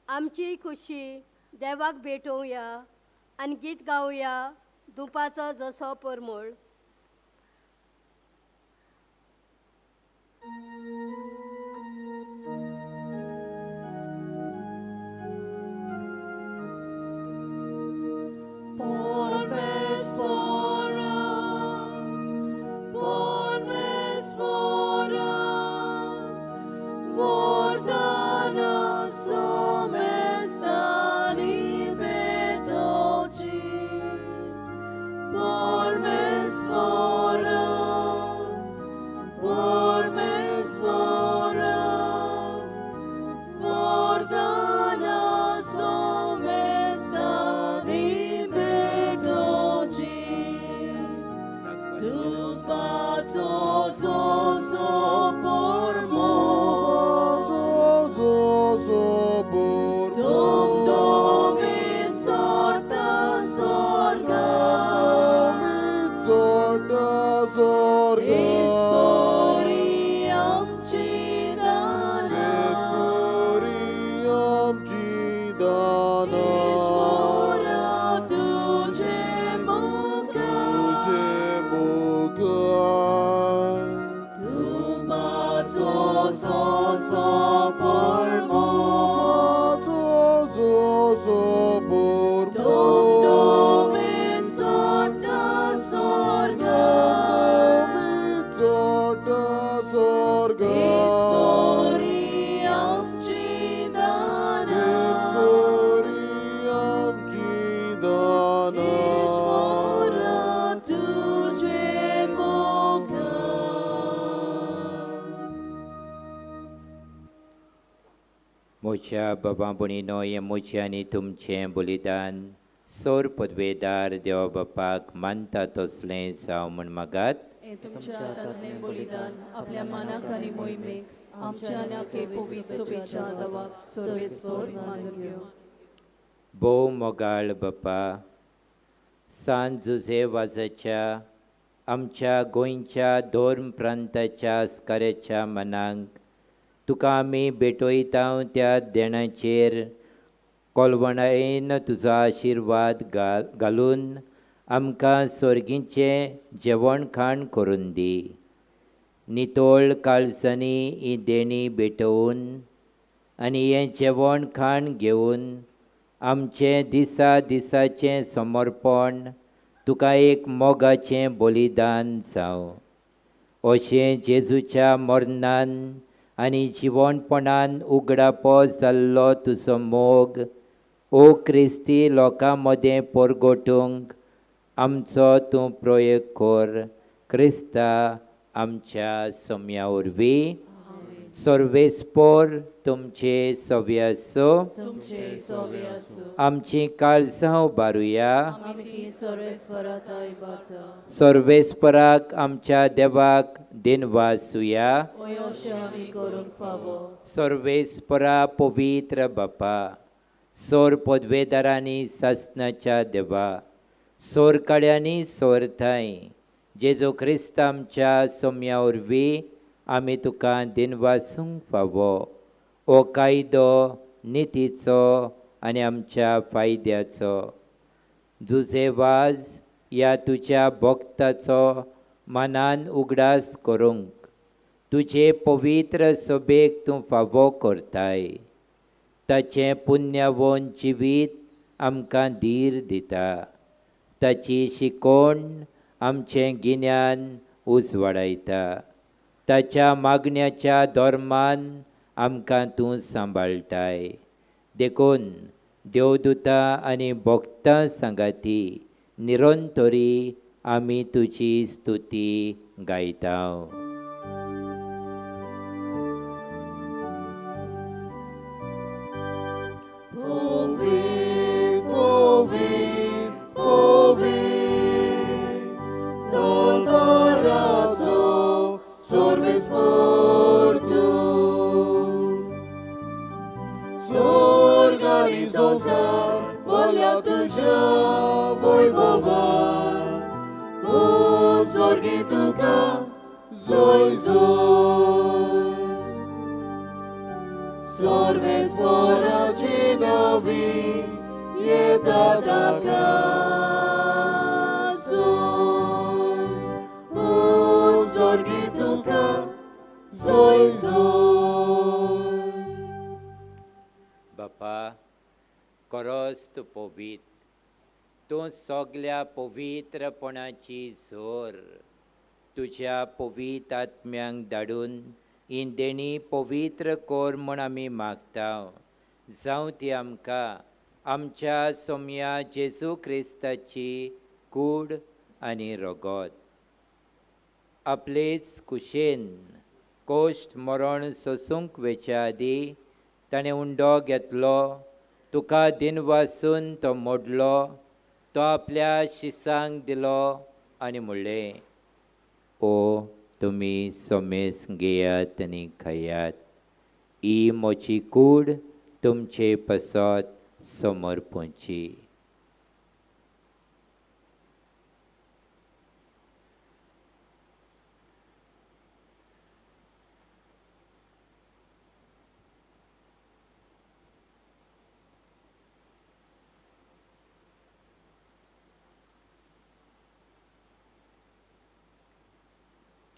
आमची खुशी देवाक भेटोवया आनी गीत गावया दुपाचो जसो परमळ. म्हज्या बाबा भयणीनो, हें म्हजें आनी तुमचें बलिदान सोर पदवेदार देवा बापाक मानता तसलें जावं म्हूण मागात. हें तुमच्या हातांतलें बलिदान आपल्या मानाक आनी मोहिमेक आमच्या आनी आखे पवित्र सभेच्या देवाक सर्वेस्पर मानून घेवं. भोव मोगाळ बापा, सांत जुझे वाजाच्या आमच्या गोंयच्या धर्म प्रांताच्या आस्काऱ्याच्या मनांक तुका आमी भेटयता त्या देणाचेर कोलवणायेन तुजो आशिर्वाद घालून आमकां सर्गीचें जेवण खाण करून दी. नितळ काळजांनी ही देणी भेटोवन आनी हें जेवण खाण घेवन आमचें दिसा दिसाचें समर्पण तुका एक मोगाचें बलिदान जावं. अशें जेजूच्या मरणान आनी जिवनपणान उगडापो जाल्लो तुजो मोग ओ क्रिस्ती लोकां मदें परगटूंक आमचो तूं प्रयोग कर. क्रिस्ता आमच्या सोम्या वरवीं. सर्वेस्पर तुमचे सवे आसूं. आमची काळजां उबारुया. सर्वेस्पराक आमच्या देवाक दिनवासुया. सर्वेस्परा पवित्र बापा, सोर पदवेदारांनी सासनाच्या देवा, सोर काड्यांनी सोरथाय जेजू क्रिस्त आमच्या सोम्या वरवीं आमी तुका दिनवासूंक फावो. हो कायदो नितीचो आनी आमच्या फायद्याचो. जुझे वाज ह्या तुज्या भक्ताचो मनान उगडास करूंक तुजे पवित्र सभेक तूं फावो करताय. ताचें पुण्यवन जिवीत आमकां धीर दिता. ताची शिकोवण आमचें गिन्यान उजवाडायता. ताच्या मागण्याच्या धर्मान आमकां तूं सांबाळटाय. देखून देवदूतां आनी भक्तां सांगाती निरंतरी आमी तुजी स्तुती गायता. बापा, खरोच तूं पवित्र, तूं सगल्या पवित्रपणाची जोर. तुज्या पवित्र आत्म्यांक धाडून ही देणी पवित्र कर म्हूण आमी मागता. जावं ती आमकां आमच्या सोम्या जेजू क्रिस्ताची कूड आनी रगत. आपलेच कुशेन कोश्ट मरण सोसूंक वेच्या आदीं ताणें उंडो घेतलो, तुका दिनवासून तो मोडलो, तो आपल्या शिसांक दिलो आनी म्हणलें, ओ तुमी सोमेस घेयात आनी खायात, ही म्हजी कूड तुमचे पसत समर्पणची.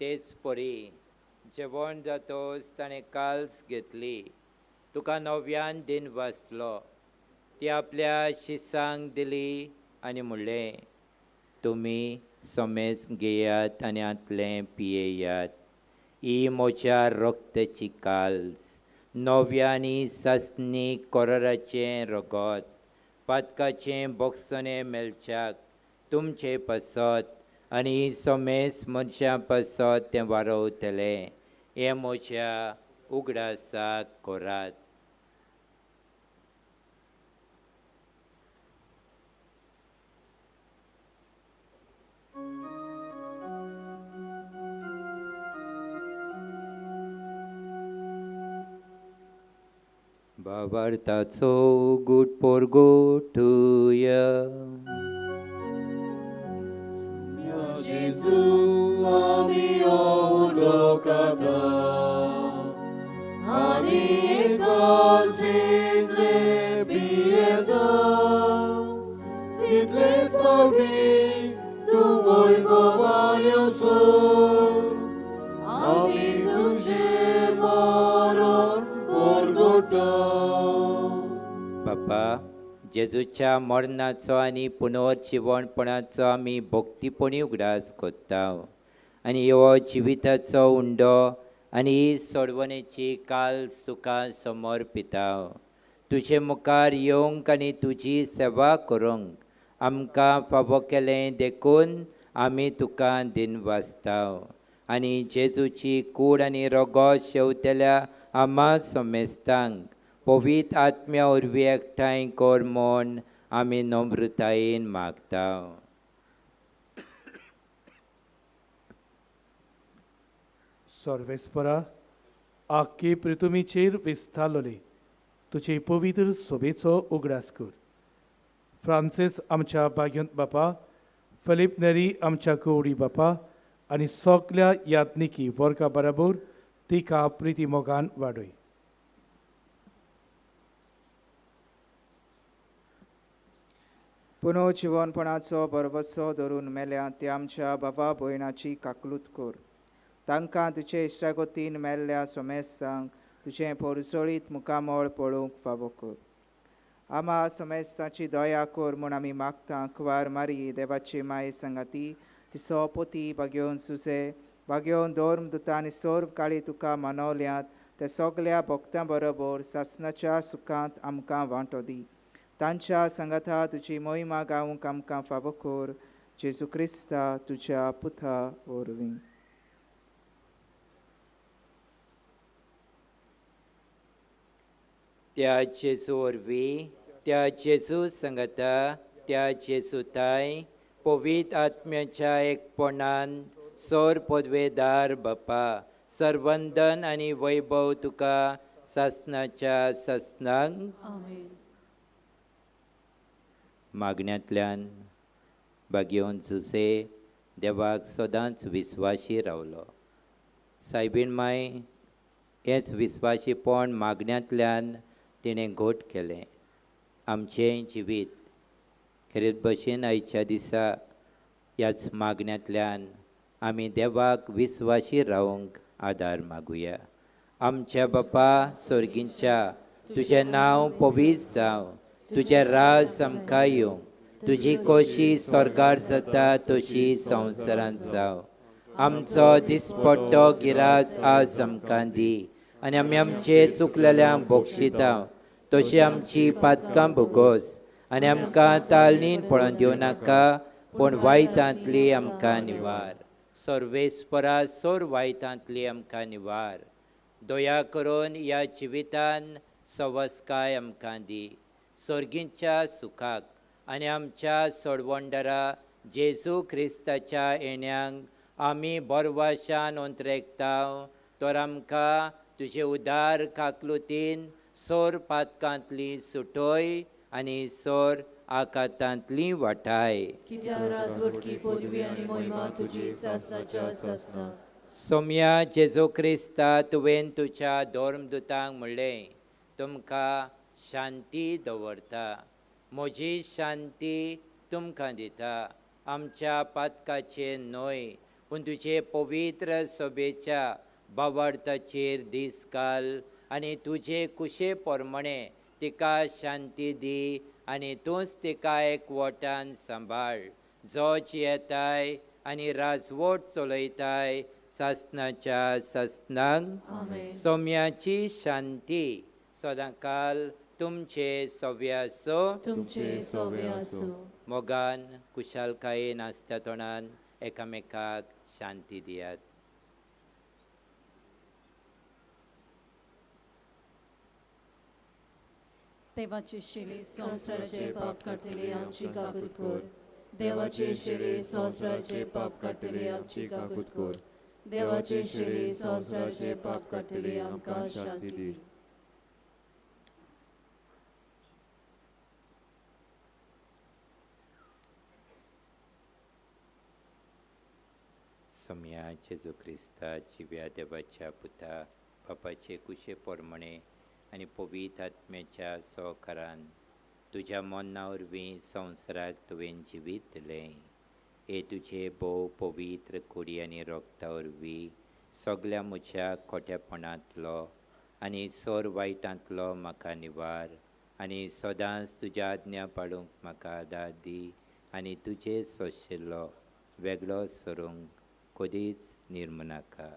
तेच परी जेवण जातोच ताणें काल्स घेतली, तुका नव्यान दिन वाचलो, ती आपल्या शिसांक दिली आनी म्हणलें, तुमी सोमेस घेयात आनी हांतलें पियेयात, ही म्हज्या रक्ताची काल्स, नव्या आनी सासणी कोराराचें रगत, पातकाचें बोगसणें मेळच्याक तुमचे पासत आनी सोमेस मनशां पासत तें वारवतलें. हें म्हज्या उगडासाक करात. भावार्थाचो गुट पोरगोटुया. जेजू आमी उलोकाता आनी एकाच जितले भियेता तितलेच फावटी तूं वैभवान येवसर आमी तुजें मरण परगटा. बापा, जेजूच्या मरणाचो आनी पुनर्जिवणपणाचो आमी भक्तीपणी उगडास करता आनी हो जिविताचो उंडो आनी ही सोडवणेची काल सुखां समर्पिता. तुजे मुखार येवंक आनी तुजी सेवा करूंक आमकां फावो केलें देखून आमी तुका दिनवासता. आनी जेजूची कूड आनी रगत शेवतेल्या आमा समेस्तांक पवित्र आत्म्या वरवीं एकठांय कर म्हूण आमी नम्रतायेन मागता. सर्वेस्परा, आख्खे पृथ्वीचेर विस्तारलोले तुजे पवित्र सोबेचो उगडास कर. फ्रांसीस आमच्या भाग्यंत बापा, फिलीप नेरी आमच्या गौडी बापा आनी सगल्या याज्ञिकी वर्गा बराबर तिका प्रिती मोगान वाडय. पुनर्जिवनपणाचो भरवसो धरून मेल्या ते आमच्या बाबा भयणाची काकलूत कर. तांकां तुजे इश्टागतीन मेल्ल्या समेस्तांक तुजें पोरसोळीत मुखामळ पळोवंक फावो कर. आमा समेस्ताची दया कर म्हूण आमी मागता. कुवार मारी देवाची माये सांगाती तिसो पोती बागेवन सुसे बागेवन धर्म दुता आनी सर्व काळी तुका मनवल्यात ते सगल्या भक्तां बरोबर सासणाच्या सुखांत आमकां वांटो दी. तांच्या सांगाता तुजी मोहिमा गावंक आमकां फावो कर. जेजू क्रिस्ता तुज्या पुता वरवीं. त्या जेजू वरवीं, त्या जेजू सांगाता, त्या जेजूताय पवित्र आत्म्याच्या एकपणान सोर पदवेदार बापा, सर्वंदन आनी वैभव तुका सासणाच्या सासणाक. आमेन. मागण्यांतल्यान भाग्योवन जुसे देवाक सदांच विस्वाशी रावलो. सायबीण माय हेंच विस्वाशीपण मागण्यांतल्यान तिणें घट केलें. आमचें जिवीत खेरीत भशेन आयच्या दिसा ह्याच मागण्यांतल्यान आमी देवाक विस्वाशी रावंक आदार मागुया. आमच्या बापा सोर्गींच्या, तुजें नांव पवित्र जावं, तुजें राज आमकां येवं, तुजी कोशी स्वर्गार जाता तशी संवसारांत जावं. आमचो दिसपट्टो गिरास आज आमकां दी आनी आमी आमचे चुकलेल्यांक बक्षिता तशी आमची पातकां भोगोस आनी आमकां तालनीन पळोवन दिवं नाका, पूण वायटांतली आमकां निवार. सर्वेस्परा सोर वायटांतली आमकां निवार. दया करून ह्या जिवितान सवस्काय आमकां दी. सोर्गींच्या सुखाक आनी आमच्या सोडवंडरा जेजू क्रिस्ताच्या येण्यांक आमी बरवाशान अंतरेकता, तर आमकां तुजे उदार काकलुतीन सोर पातकांतली सुटोय आनी सोर आकातांतली वाटाय. कित्याक राजवटकी पदवी आनी मोहिमा तुजी सासणाच्या सासणाक. सोम्या जेजू क्रिस्ता, तुवें तुज्या धर्मदुतांक म्हणलें, तुमकां शांती दवरता, म्हजी शांती तुमकां दिता. आमच्या पातकाचेर न्हय पूण तुजे पवित्र सभेच्या भावार्थाचेर दीस घाल आनी तुजे कुशे प्रमाणे तिका शांती दी आनी तूंच तिका एकवटान सांबाळ, जो जियेताय आनी राजवट चलयताय सासणाच्या सासणाक. सोम्याची शांती सदांकाल तुमचे सव्य आसूं. तुमचे सव्य आसूं. मोगान कुशालकायेन आसत्या तोंडान एकामेकाक शांती दियात. देवाचे शिले संवसाराचे पाप काडटले आमची काकूत कर. देवाचे शिले संवसाराचे पाप काडटले आमची काकूत कर. देवाचे शिले संवसाराचे पाप काडटले आमकां शांती दी. सोम्या जेजू क्रिस्ता जिव्या देवाच्या पुता बापाचे कुशे पोरमणे आनी पवित्र आत्म्याच्या सहकारान तुज्या मना वरवीं संवसाराक तुवें जिवीत दिलें. हे तुजे भोव पवित्र कुडी आनी रोगता वरवीं सगल्या म्हज्या खोटेपणांतलो आनी सोर वायटांतलो म्हाका निवार आनी सदांच तुज्या आज्ञा पाळूंक म्हाका आदार दी आनी तुजे सोंशिल्लो वेगळो सरूंक कदीच निर्मनाका.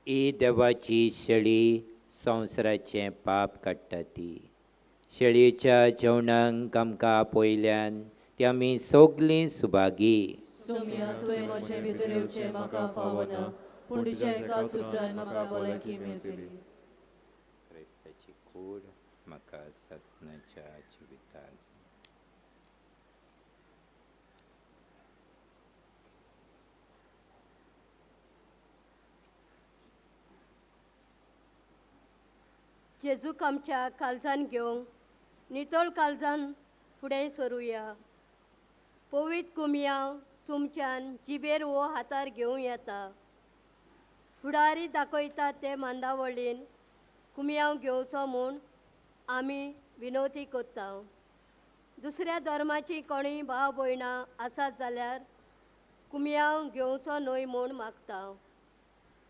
ही देवाची शेळी संवसाराचें पाप काडटा ती शेळयेच्या जेवणाक आमकां आपयल्यान ती आमी सगलीं सुभागी. सोम्या, तुवें म्हजे भितर येवचें म्हाका फावना, पूण तुज्या एकाच उतरान म्हाका भलायकी मेळटली. क्रिस्ताची कूड म्हाका सासणाच्या जिवितांत. जेजूक आमच्या काळजान घेवंक नितळ काळजान फुडें सरुया. पवित्र कुमयांव तुमच्यान जिबेर वो हातार घेवं येता. फुडारी दाखयता ते मांदावळीन कुमयांव घेवचो म्हूण आमी विनवती करता. दुसऱ्या धर्माची कोणूय भाव भयणां आसात जाल्यार कुमयांव घेवचो न्हय म्हूण मागता.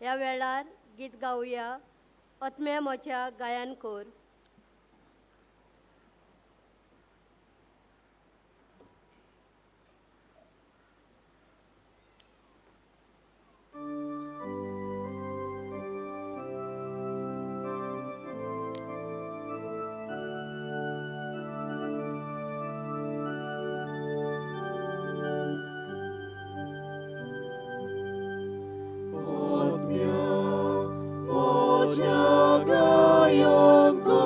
ह्या वेळार गीत गावया आत्म्या म्हज्या गायन कर. Gayon ko.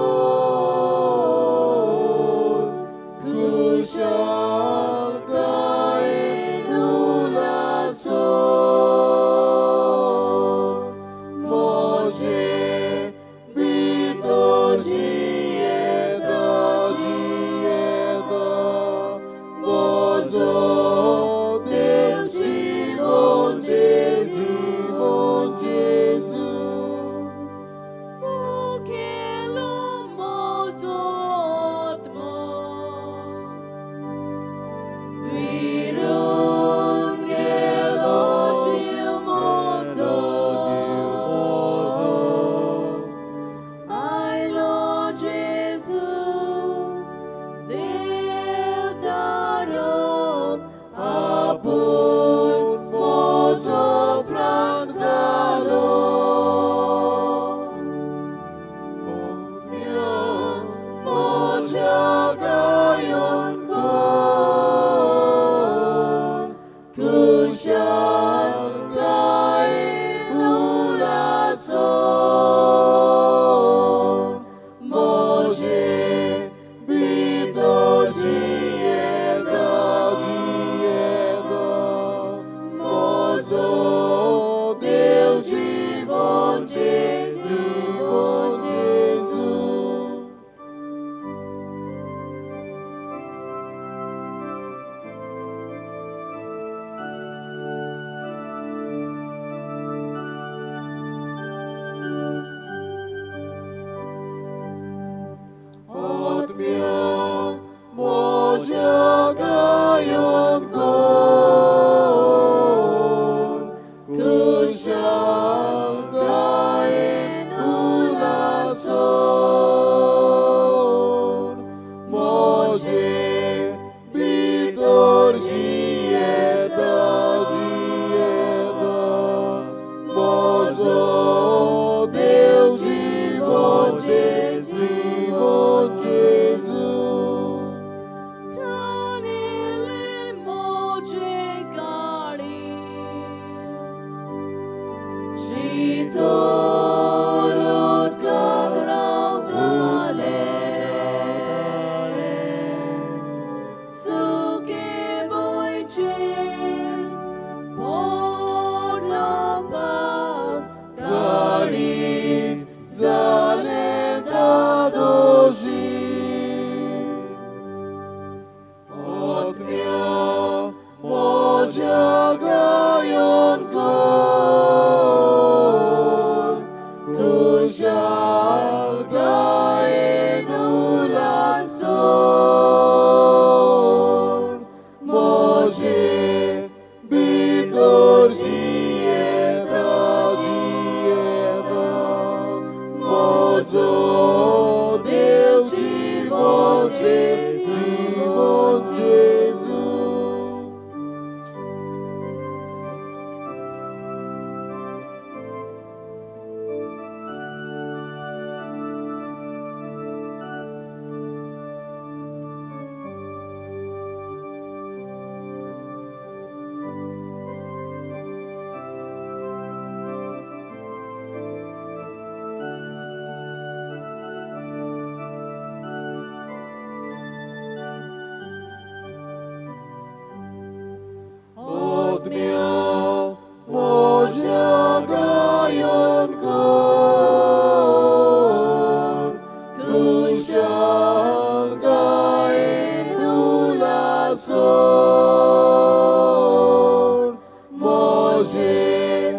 म्हजे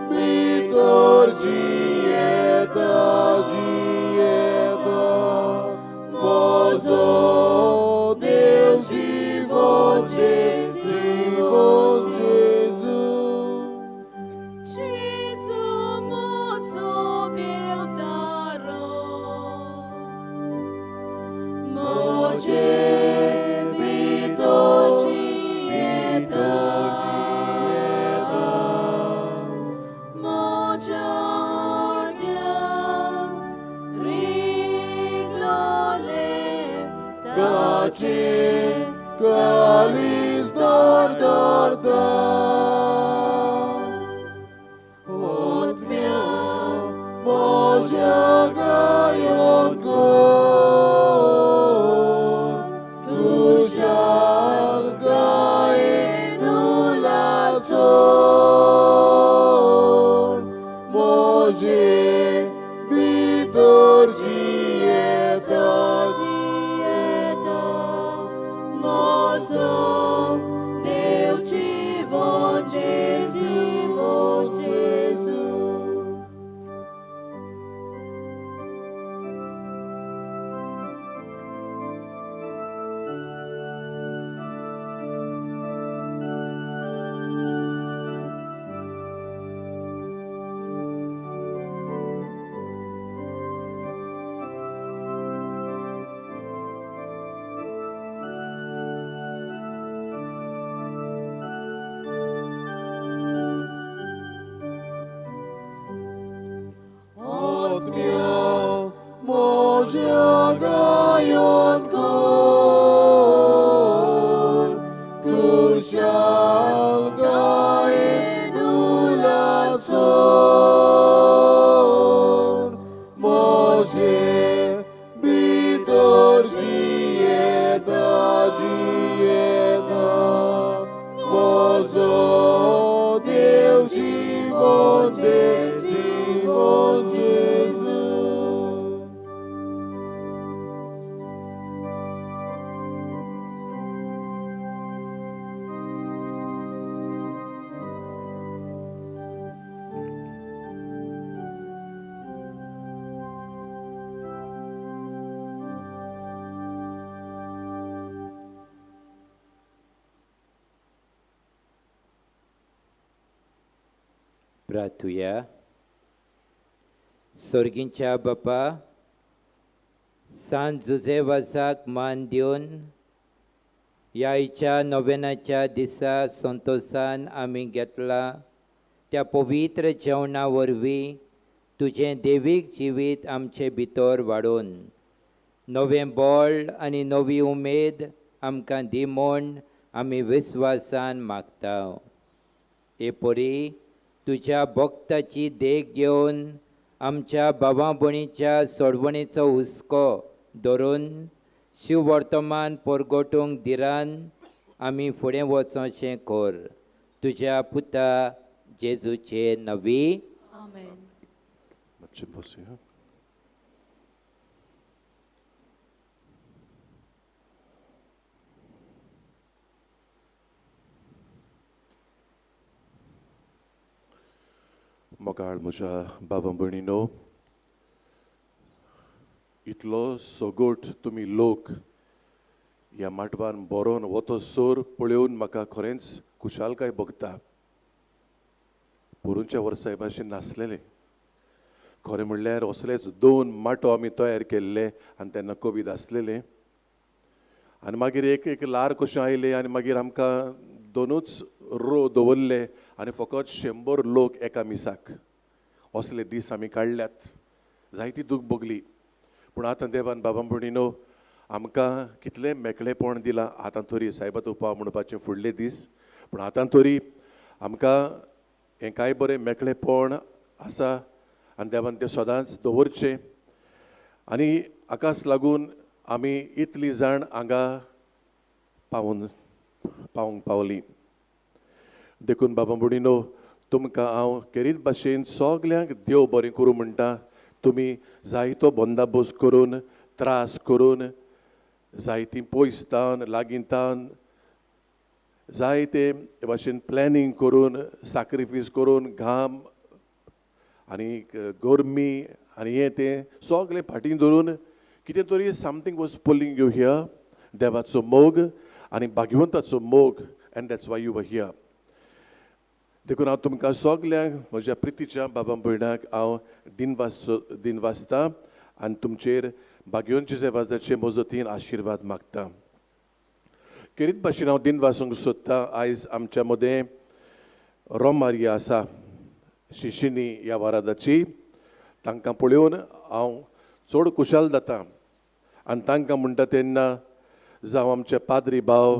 भितर जियेता जियेता म्हजो देव जिवन जिवन जेजू. जेजू म्हजो देव तारो म्हजे भितर जियेता जियेता म्हज्या हड्ड्यांत रिगलोलें ताचेच काळीज धडधडता. आत्म्या म्हज्या गायन कर खुशालकायेन उल्हासोन म्हजे भितर जियेता जियेता म्हजो देव जिवन जिवन जेजू. आत्म्या म्हज्या गायन कर खुशालकायेन उल्हासोन म्हजे भितर जियेता जियेता म्हजो देव जिवन देव जिवन जेजू. प्रार्थुया. सोर्गींच्या बापा, सांत जुजे वाजाक मान दिवन ह्या नोवेनाच्या दिसा संतोसान आमी घेतला त्या पवित्र जेवणा वरवीं तुजें देवीक जिवीत आमचे भितर वाडोवन नवें बळ आनी नवी उमेद आमकां दी म्हूण आमी विस्वासान मागता. हे परी तुज्या भक्ताची देख घेवन आमच्या भावा भयणीच्या सोडवणेचो हुस्को धरून शिववर्तमान परगटूंक धिरान आमी फुडें वचोंचें कर. तुज्या पुता जेजूचे नवी. आमेन. मातशें बसया. मोगाळ म्हज्या बाबा भयणीनो, इतलो सगोट तुमी लोक ह्या माटवान बरोवन वतो सोर पळोवन म्हाका खरेंच खुशालकाय भोगता. पोरूंच्या वर्सा भाशेन नासलेलें. खरें म्हणल्यार असलेच दोन माटो आमी तयार केल्ले आनी तेन्ना कोवीड आसलेले आनी मागीर एक एक ल्हार कशें आयलें आनी मागीर आमकां दोनूच रो दवरले आनी फकत 100 लोक एका मिसाक. असले दीस आमी काडल्यात, जायती दूख भोगली. पूण आतां देवान बाबा भयणीनो आमकां कितलें मेकळेपण दिलां. आतां तरी सायबा तूं पाव म्हणपाचें फुडले दीस, पूण आतां तरी आमकां हें कांय बरें मेकळेपण आसा आनी देवान तें सदांच दवरचें. आनी हाकाच लागून आमी इतली जाण हांगा पावूंक पावलीं. देखून बाबा भयणीनो तुमकां हांव खेरीत भाशेन सगल्यांक देव बरें करूं म्हणटा. तुमी जायतो बंदाबोस्त करून त्रास करून जायतीं पयस तावन लागीं तावन जायते हे भाशेन प्लॅनिंग करून, साक्रिफीस करून, घाम आनी गरमी आनी हें तें सगळें फाटीं धरून कितें तरी something was pulling you here. देवाचो मोग आनी भाग्यवंताचो मोग, and that's why you were here. देखून हांव तुमकां सगल्यांक, म्हज्या प्रितीच्या बाबा भयणाक हांव दिनवास दिनवासता आनी तुमचेर भाग्यवंत जेजाचे मजतीन आशिर्वाद मागता. खेरीत भाशेन हांव दिनवासूंक सोदता, आयज आमच्या मदें रोमारिया आसा शिशिनी ह्या वारादाची. तांकां पळोवन हांव चड खुशाल जाता आनी तांकां म्हणटा तेन्ना, जावं आमचे पाद्री भाव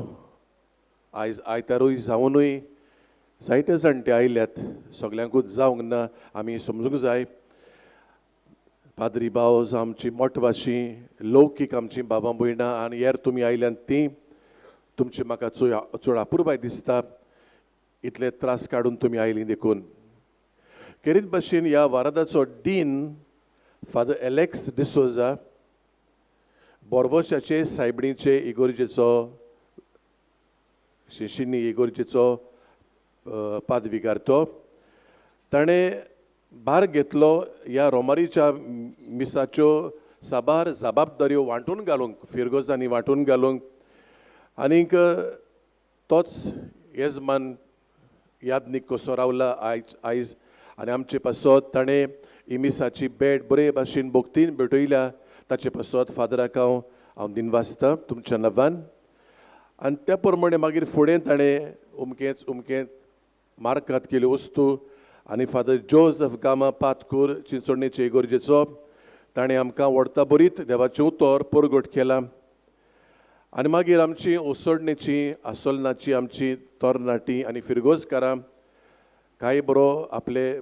आयज आयतारूय जावनूय जायते जाणटे आयल्यात, सगल्यांकूच जावंक ना, आमी समजूंक जाय. पाद्री भाव, जावं आमची मोटवाशी लौकीक आमची बाबा भयणां आनी हेर तुमी आयल्यात तीं, तुमची म्हाका चड चड अपुरबाय दिसता, इतले त्रास काडून तुमी आयलीं देखून. खेरीत भाशेन ह्या वारादाचो डीन फादर एलेक्स डिसोजा, बोरवशाचे सायबणीचे इगोर्जेचो, शिशिनी इगोर्जेचो पादविगार, तो ताणें भार घेतलो ह्या रोमारीच्या मिसाच्यो साबार जबाबदाऱ्यो वांटून घालूंक, फिरगोजांनी वांटून घालूंक. आनीक तोच येजमान यादनीक कसो रावला आयज आयज आनी आमचे पासत ताणें ही मिसाची भेट बरे भाशेन भक्तीन भेटयल्या. ताचे पासत फादराक हांव हांव दिनवासता तुमच्या नांवान. आनी त्या प्रमाणे मागीर फुडें ताणें उमकेंच उमकेंच मार्कात केल्यो वस्तू आनी फादर जोजफ गामा पातकूर चिंचोडणेचे इगोर्जेचो, ताणें आमकां व्हडता बरीत देवाचें उतर परगट केलां. आनी मागीर आमची ओसडणेची आसोलनाची आमची तरणाटी आनी फिरगोजकारां कांय बरो आपले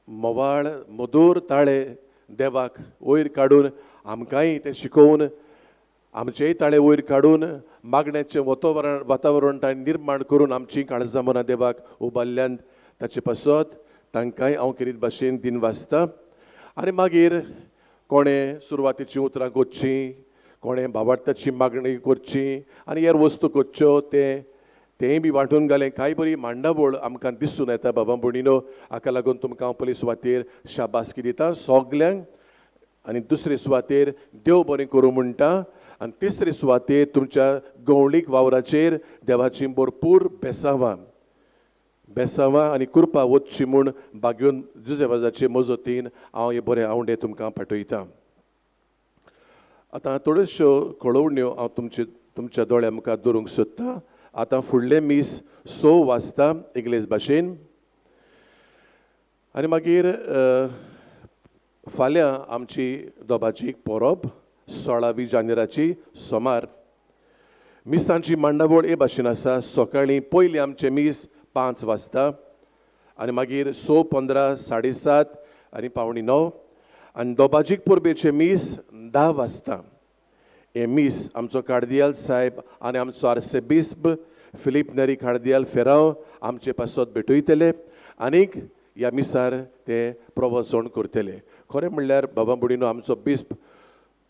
मोवाळ मधूर ताळे देवाक वयर काडून आमकांय तें शिकोवन, आमचेय ताळे वयर काडून मागण्याचें वातावरण वातावरण ताणें निर्माण करून आमची काळजां मनां देवाक उबारल्यान, ताचे पासत तांकांय हांव खेरीत भाशेन दिनवासता. आनी मागीर कोणें सुरवातेचीं उतरां करचीं, कोणें भावार्थाची मागणी करची आनी हेर वस्तू करच्यो, तें तेंय बी वांटून घालें. कांय बरी मांडावळ आमकां दिसून येता बाबा भयणीनो. हाका लागून तुमकां हांव पयले सुवातेर शाबासकी दिता सगल्यांक आनी दुसरे सुवातेर देव बरें करूं म्हणटा आनी तिसरे सुवातेर तुमच्या गवळीक वावराचेर देवाची भरपूर बेसांवां बेसांवां आनी कृपा वचची म्हूण भाग्योन जुजेवाजाचे मजतीन हांव हे बरे आवंडे तुमकां पाठयतां. आतां थोड्योश्यो कळोवण्यो हांव तुमचे तुमच्या दोळ्या मुखार दवरूंक सोदतां. आतां फुडलें मीस 6 वाजता इंग्लीश भाशेन आनी मागीर फाल्यां आमची दोबाची परब 16 जानेराची सोमार. मिसांची मांडावळ हे भाशेन आसा. सकाळीं पयलीं आमचें मीस 5 वाजता आनी मागीर 6:15, 7:30 आनी 8:45 आनी दोबाजीक परबेचें मीस 10 वाजता. हें मीस आमचो कार्दियाल साहेब आनी आमचो आर्सेबिस्प फिलीप नेरी कार्दियाल फेरांव आमचे पासत भेटयतले आनीक ह्या मिसार ते प्रवचन करतले. खरें म्हणल्यार बाबा बुडीनो, आमचो बिस्प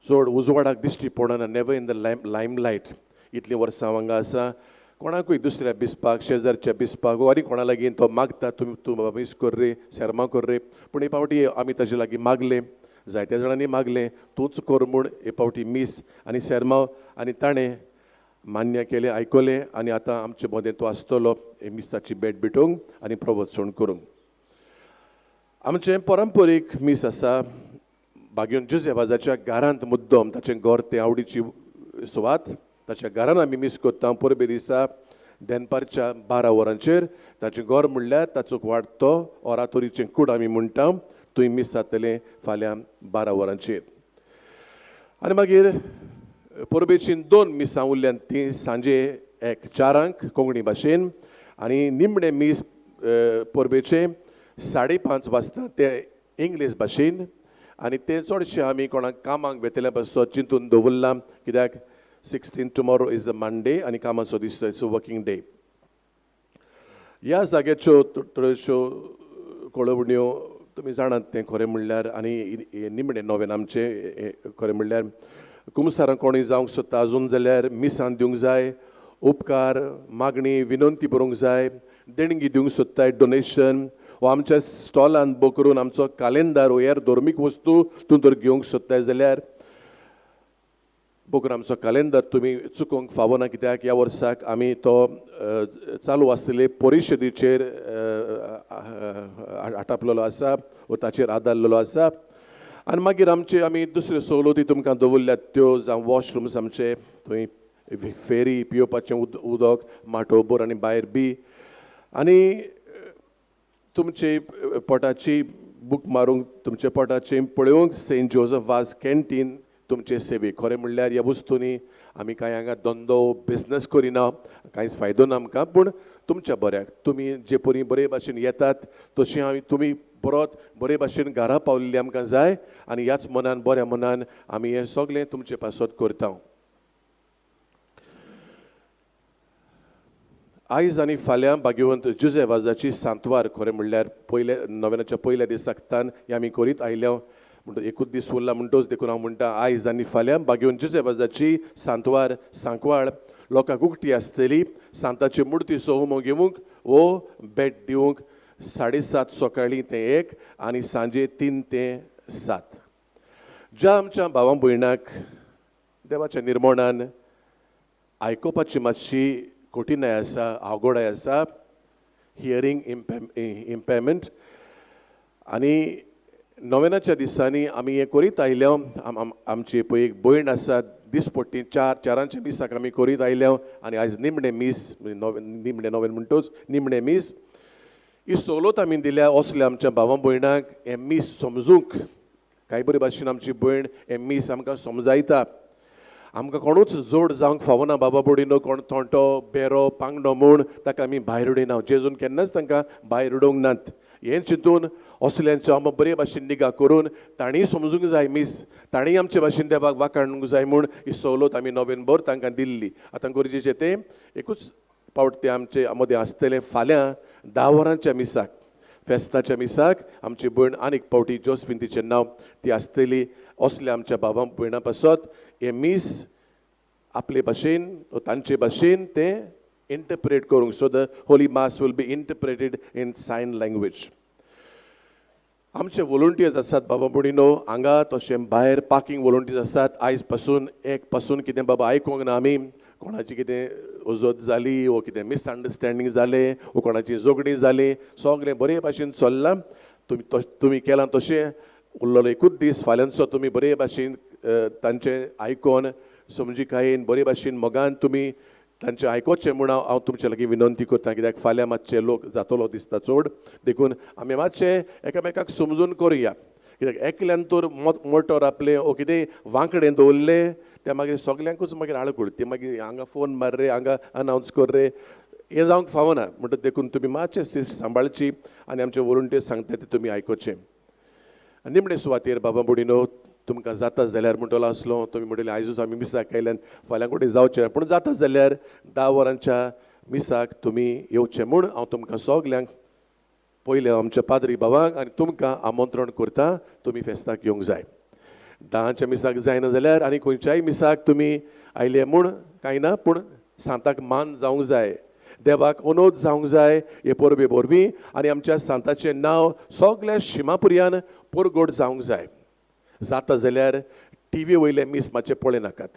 चड उजवाडाक दिश्टी पडना, never in the limelight. इतलीं वर्सां हांगा आसा, कोणाकूय दुसऱ्या बिस्पाक, शेजारच्या बिस्पाक वा आनी कोणा लागीं तो मागता, तुमी तूं बाबा मीस कर रे, सेर्मांव कर रे. पूण हे फावटी आमी ताजे लागीं मागलें, जायत्या जाणांनी मागलें, तूंच कर म्हूण हे फावटी मीस आनी सेर्मांव, आनी ताणें मान्य केलें, आयकलें आनी आतां आमचे मदें तो आसतलो हे मिसाची भेट भेटोवंक आनी प्रवचन करूंक. आमचें परंपरीक मीस आसा बागेवन जुजेवाजाच्या घरांत मुद्दम, ताचें घर तें आवडीची सुवात, ताच्या घरान आमी मीस करता परबे दिसा दनपारच्या 12 वरांचेर. ताचें घर म्हणल्यार ताचो वाड तो ओरातोरीचें कूड आमी म्हणटा, थंय मीस जातलें फाल्यां 12 वरांचेर. आनी मागीर परबेचीं 2 मिसां उरल्यात, तीं सांजे 1 4 कोंकणी भाशेन आनी निमणें मीस परबेचें 5:30 वाजता तें इंग्लीश भाशेन. आनी तें चडशें आमी कोणाक कामाक वेतल्या पासत चिंतून दवरलां, कित्याक 16 टुमोरो is a Monday आनी कामाचो दीस, it's a working day. ह्या जाग्याच्यो थोड्योश्यो कळोवण्यो तुमी जाणात तें खरें म्हणल्यार. आनी निमणें नवें आमचें खरें म्हणल्यार कुमसारां कोणूय जावंक सोदता आजून जाल्यार मिसान दिवंक जाय. उपकार, मागणी, विनंती बरोवंक जाय, देणगी दिवंक सोदताय, डोनेशन, वा आमच्या स्टॉलान बो करून आमचो कालेंदार वो हेर धर्मीक वस्तू तूं जर घेवंक सोदताय जाल्यार बो करून आमचो कालेंदार तुमी चुकोवंक फावना, कित्याक ह्या वर्साक आमी तो चालू आसलेले परिशदेचेर आटापलेलो आसा वो ताचेर आदारलेलो आसा. आनी मागीर आमचे आमी दुसऱ्यो सवलती तुमकां दवरल्यात त्यो, जावं वॉशरुम्स आमचे थंय, फेरी, पियोवपाचें उदक माटोवभर आनी भायर बी, आनी तुमचे पोटाची बूक मारूंक, तुमच्या पोटाचें पळोवंक सेंट जोजफ वाज कॅन्टीन तुमचे सेवेक. खरें म्हणल्यार ह्या वस्तूंनी आमी कांय हांगा धंदो बिजनस करिना, कांयच फायदो ना आमकां, पूण तुमच्या बऱ्याक तुमी जे परी बरे भाशेन येतात तशें आमी तुमी परत बरे भाशेन घरा पावल्ली आमकां जाय, आनी ह्याच मनान बऱ्या मनान आमी हें सगळें तुमचे पासत करता. आयज आनी फाल्यां भाग्यवंत जुझे वाजाची सांतवार, खरें म्हणल्यार पयल्या नोव्हेंनाच्या पयल्या दिसाक तान हें आमी करीत आयल्या, म्हणटच एकूच दीस उरला म्हणटच देखून हांव म्हणटा आयज आनी फाल्यां भाग्यवंत जुझे वाजाची सांतवार सांकवाळ लोकांक उकती आसतली. सांताची मुर्तीचो होमो घेवंक वो भेट दिवंक 7:30 सकाळीं ते 1 आनी सांजे 3 ते 7. ज्या आमच्या भावां भयणाक देवाच्या निर्मोणान आयकुपाची मातशी कठीणाय आसा, अवघडाय आसा, हियरींग इम्पेमेंट, आनी नोव्हेंनाच्या दिसांनी आमी हें करीत आयल्या. आमची पळय एक भयण आसा, दिसपट्टी 4-4 मिसाक आमी करीत आयल्या, आनी आयज निमणें मीस, निमणें नोव्हेन म्हणटच निमणें मीस ही सवलत आमी दिल्या असल्या आमच्या भावां भयणाक हें मीस समजूंक. कांय बरे भाशेन आमची भयण हें मीस आमकां समजायता. आमकां कोणूच जोड जावंक फावना बाबा बोडीनो, कोण थोंटो बेरो पांगडो म्हूण ताका आमी भायर उडयना. जेजून केन्नाच तांकां भायर उडोवंक नात. हें चिंतून असल्यांचो आमकां बरे भाशेन निगा करून तांणी समजूंक जाय मीस, तांणी आमचे भाशेन देवाक वाखाणूंक जाय म्हूण ही सवलत आमी नोव्हेंबर तांकां दिल्ली. आतां गरजेचें तें एकूच पावट तें आमचे मदें आसतलें फाल्यां 10 वरांच्या मिसाक, फेस्ताच्या मिसाक आमची भयण आनीक पावटी जोस्फीन तिचें नांव ती आसतली. असल्या आमच्या बाबा भयणां पासत हें मीस आपले भाशेन तांचे भाशेन तें इंटरप्रेट करूंक. So the holy mass will be interpreted in sign language. आमचे वॉलंटियर्स आसात बाबा भयणीनो हांगा तशें भायर पार्किंग वॉलंटियर्स आसात. आयज पासून 1 पासून कितें बाबा आयकूंक ना आमी, कोणाची कितें उजत जाली वो कितें मिसअंडरस्टँडींग जालें वो कोणाची झगडीं जालीं, सगळें बरे भाशेन चल्लां. तुमी केलां तशें उरलेलो एकूच दीस फाल्यांचो तुमी बरे भाशेन तांचें आयकोन समजिकायेन बरे भाशेन मोगान तुमी तांचें आयकोचें म्हूण हांव तुमचे लागीं विनंती करता, कित्याक फाल्यां मातशे लोक जातलो दिसता चड, देखून आमी मातशें एकामेकाक समजून करुया. कित्याक एकल्यान तर मोटर आपलें वो कितें वांकडें दवरलें तें मागीर सगल्यांकूच मागीर आळकूळ, ती मागीर हांगा फोन मार रे, हांगा अनावन्स कर रे, हें जावंक फावना. म्हणटच देखून तुमी मातशें शिस्त सांबाळची आनी आमचे वॉलंटियर्स सांगता तें तुमी आयकोचें. निमणे सुवातेर बाबा बुडीनो तुमकां जाता जाल्यार म्हणटलो आसलो, तुमी म्हणटले आयजूच आमी मिसाक आयल्यान फाल्यां कडेन जावचें, पूण जाता जाल्यार 10 वरांच्या मिसाक तुमी येवचें म्हूण हांव तुमकां सगल्यांक पयलें आमच्या पाद्री बाबांक आनी तुमकां आमंत्रण करता, तुमी फेस्ताक येवंक जाय. 10च्या मिसाक जायना जाल्यार आनी खंयच्याय मिसाक तुमी आयले म्हूण कांय ना, पूण सांताक मान जावंक जाय, देवाक अनोद जावंक जाय हे परबे वरवीं, आनी आमच्या सांताचें नांव सगल्या शिमापुर्यान परगट जावंक जाय. जाता जाल्यार टी व्ही वयलें मीस मातशें पळयनाकात,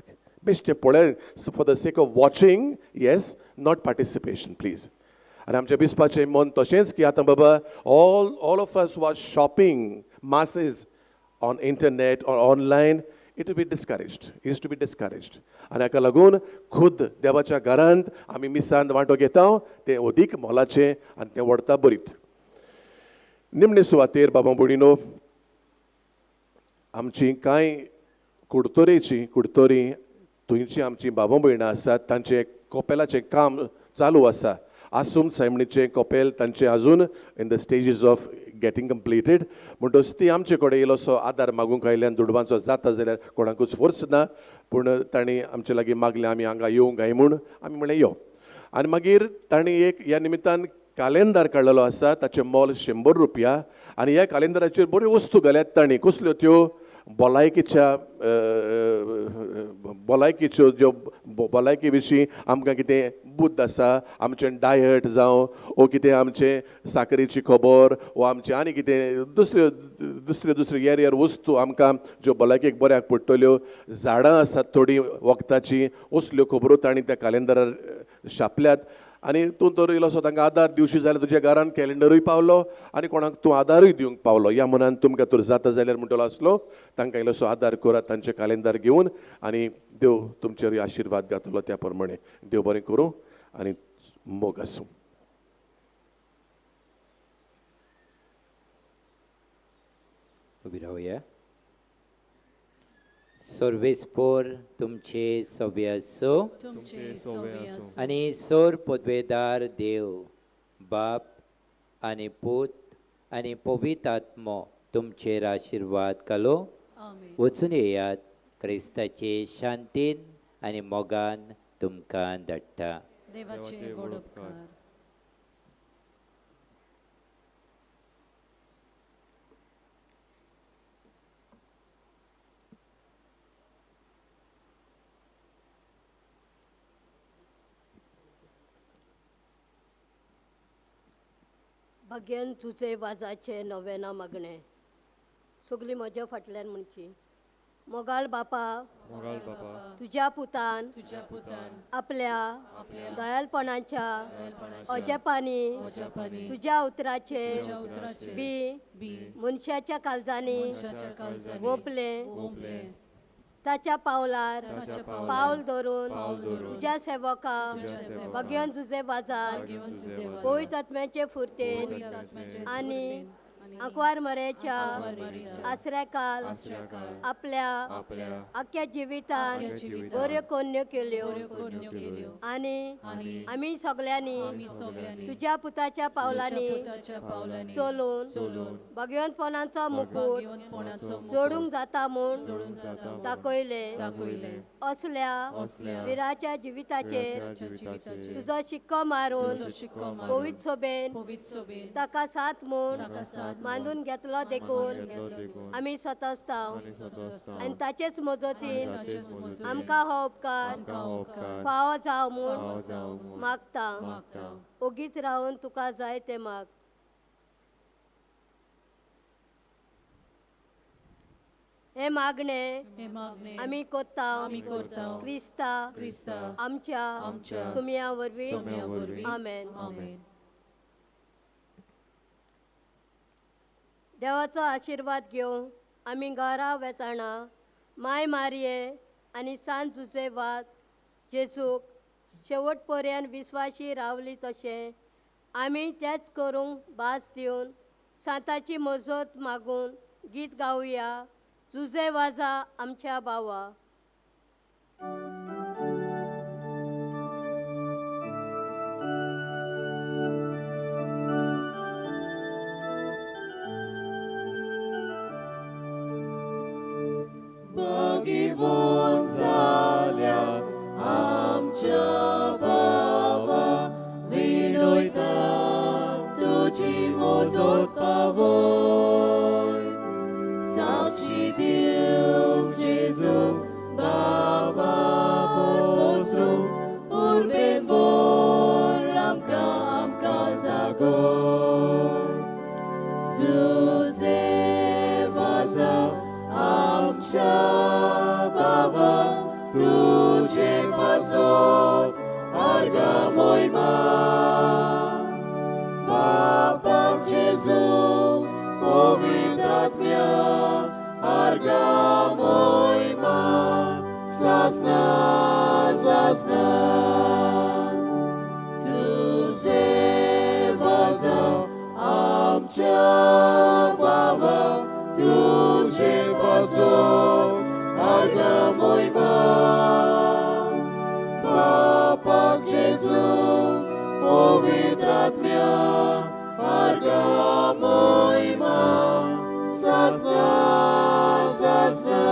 बेश्टें पळय for the sake of watching, yes, not participation please. आनी आमच्या बिस्पाचें मन तशेंच की आतां बाबा all of us was shopping masses on internet or online, it be discouraged, is to be discouraged. आनी हाका लागून खुद देवाच्या घरांत आमी मिसांत वांटो घेता तें अदीक मोलाचें आनी तें व्हडता बरीत. निमणे सुवातेर बाबा भयणीनो आमची कांय कुडतरेची कुडतरी थंयची आमची बाबा भयणां आसात, तांचें कोपेलाचें काम चालू आसा. आसूम सायमणीचें कोपेल तांचें आजून in the stages of getting completed, म्हणटच ती आमचे कडेन इल्लोसो आदार मागूंक आयल्यान दुडवांचो जाता जाल्यार कोणाकूच फोर्स ना, पूण तांणी आमचे लागीं मागलें आमी हांगा येवंक काय म्हूण, आमी म्हणलें यो. आनी मागीर तांणी एक ह्या निमित्तान कालेंदार काडलेलो आसा, ताचें मोल 100 रुपया, आनी ह्या कालेंदाराचेर बऱ्यो वस्तू घाल्यात तांणी. कसल्यो त्यो? भलायकेच्या भलायकेच्यो ज्यो भलायके विशीं आमकां कितें बुद्द आसा, आमचें डायट जावं वो कितें आमचें साकरेची खबर वो आमचें आनी कितें दुसऱ्यो दुसऱ्यो दुसऱ्यो हेर हेर वस्तू आमकां ज्यो भलायकेक बऱ्याक पडटल्यो, झाडां आसात थोडीं वखदाचीं, असल्यो खबरो तांणी त्या कॅलेंडरार छापल्यात. आनी तूं तर इल्लोसो तांकां आदार दिवशी जाल्यार तुज्या घरान कॅलेंडरूय पावलो आनी कोणाक तूं आदारूय दिवंक पावलो. ह्या मनान तुमकां तर जाता जाल्यार म्हणटलो आसलो तांकां इल्लोसो आदार करात तांचे कॅलेंडर घेवन, आनी देव तुमचेरूय आशिर्वाद घातलो त्या प्रमाणे. देव बरें करूं आनी मोग आसूं. उबी रावया. सर्वेस्पोर तुमचे सोबे आसूं आनी सोर पदवेदार देव बाप आनी पूत आनी पवित्र आत्मो तुमचेर आशिर्वाद घालो. वचून येयात. क्रिस्ताचे शांतीन आनी मोगान तुमकां धाडटा. देवाचे व्हड उपकार. भाग्यान तुजे वाजाचे नवेना मागणें सगळीं म्हज्या फाटल्यान म्हणची. मोगाळ बापा, तुज्या पुतान आपल्या दयालपणाच्या अजापांनी तुज्या उतराचे बी मनशाच्या काळजांनी ओंपलें, ताच्या पावलार पावल धरून तुज्या सेवका भाग्यान तुजे वाजार पवित्र आत्म्याचे फुर्तेन आनी आंकवार मरेच्या आसऱ्याकाल आपल्या आख्या जिवितान बऱ्यो कोन्यो केल्यो आनी आमी सगळ्यांनी तुज्या पुताच्या पावलांनी चलून भाग्यवंतपणाचो मुकूट जोडूंक जाता म्हूण दाखयलें. असल्या विराच्या जिविताचेर तुजो शिक्को मारून पवित्र सोबेन ताका साथ म्हूण मानून घेतलो देखून आमी स्वतस्ताव आनी ताचेच मजतीन आमकां हो उपकार फावो जावं म्हूण मागता. ओगीच रावन तुका जाय तें माग. हे मागणें आमी कोत्ता क्रिस्ता आमच्या सुमया वरवीं. आमेन. देवाचो आशिर्वाद घेवन आमी घरा वेताना माय मारये आनी सांत जुजे वाद जेजूक शेवट पर्यंत विस्वाशी रावली तशें आमी तेच करूंक भास दिवन सांताची मजत मागून गीत गावया. जुजे वाजा आमच्या भावा. भाग्यवान जाल्या आमच्या भावा, विनयता तुजी मजत पावय. साक्षी दिवंक जेजू बाबा पसरूंक उर्बेन भर आमकां आमकां जागोय. जुजे वाजा आमच्या बाबा, तुझे पासत अर्गा मोयमा. बापाक जेजू पवित्र आत्म्या अर्गा मोयमा. सासना सासना. तुझे वाजा आमच्या बाबा, तुझे पासत अर्गा मोयमा. बापाक जेजू पवित्र आत्म्या अर्गा मोयमा. सासना सासना.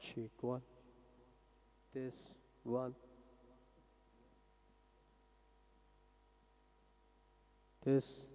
Check one. Test one. Test.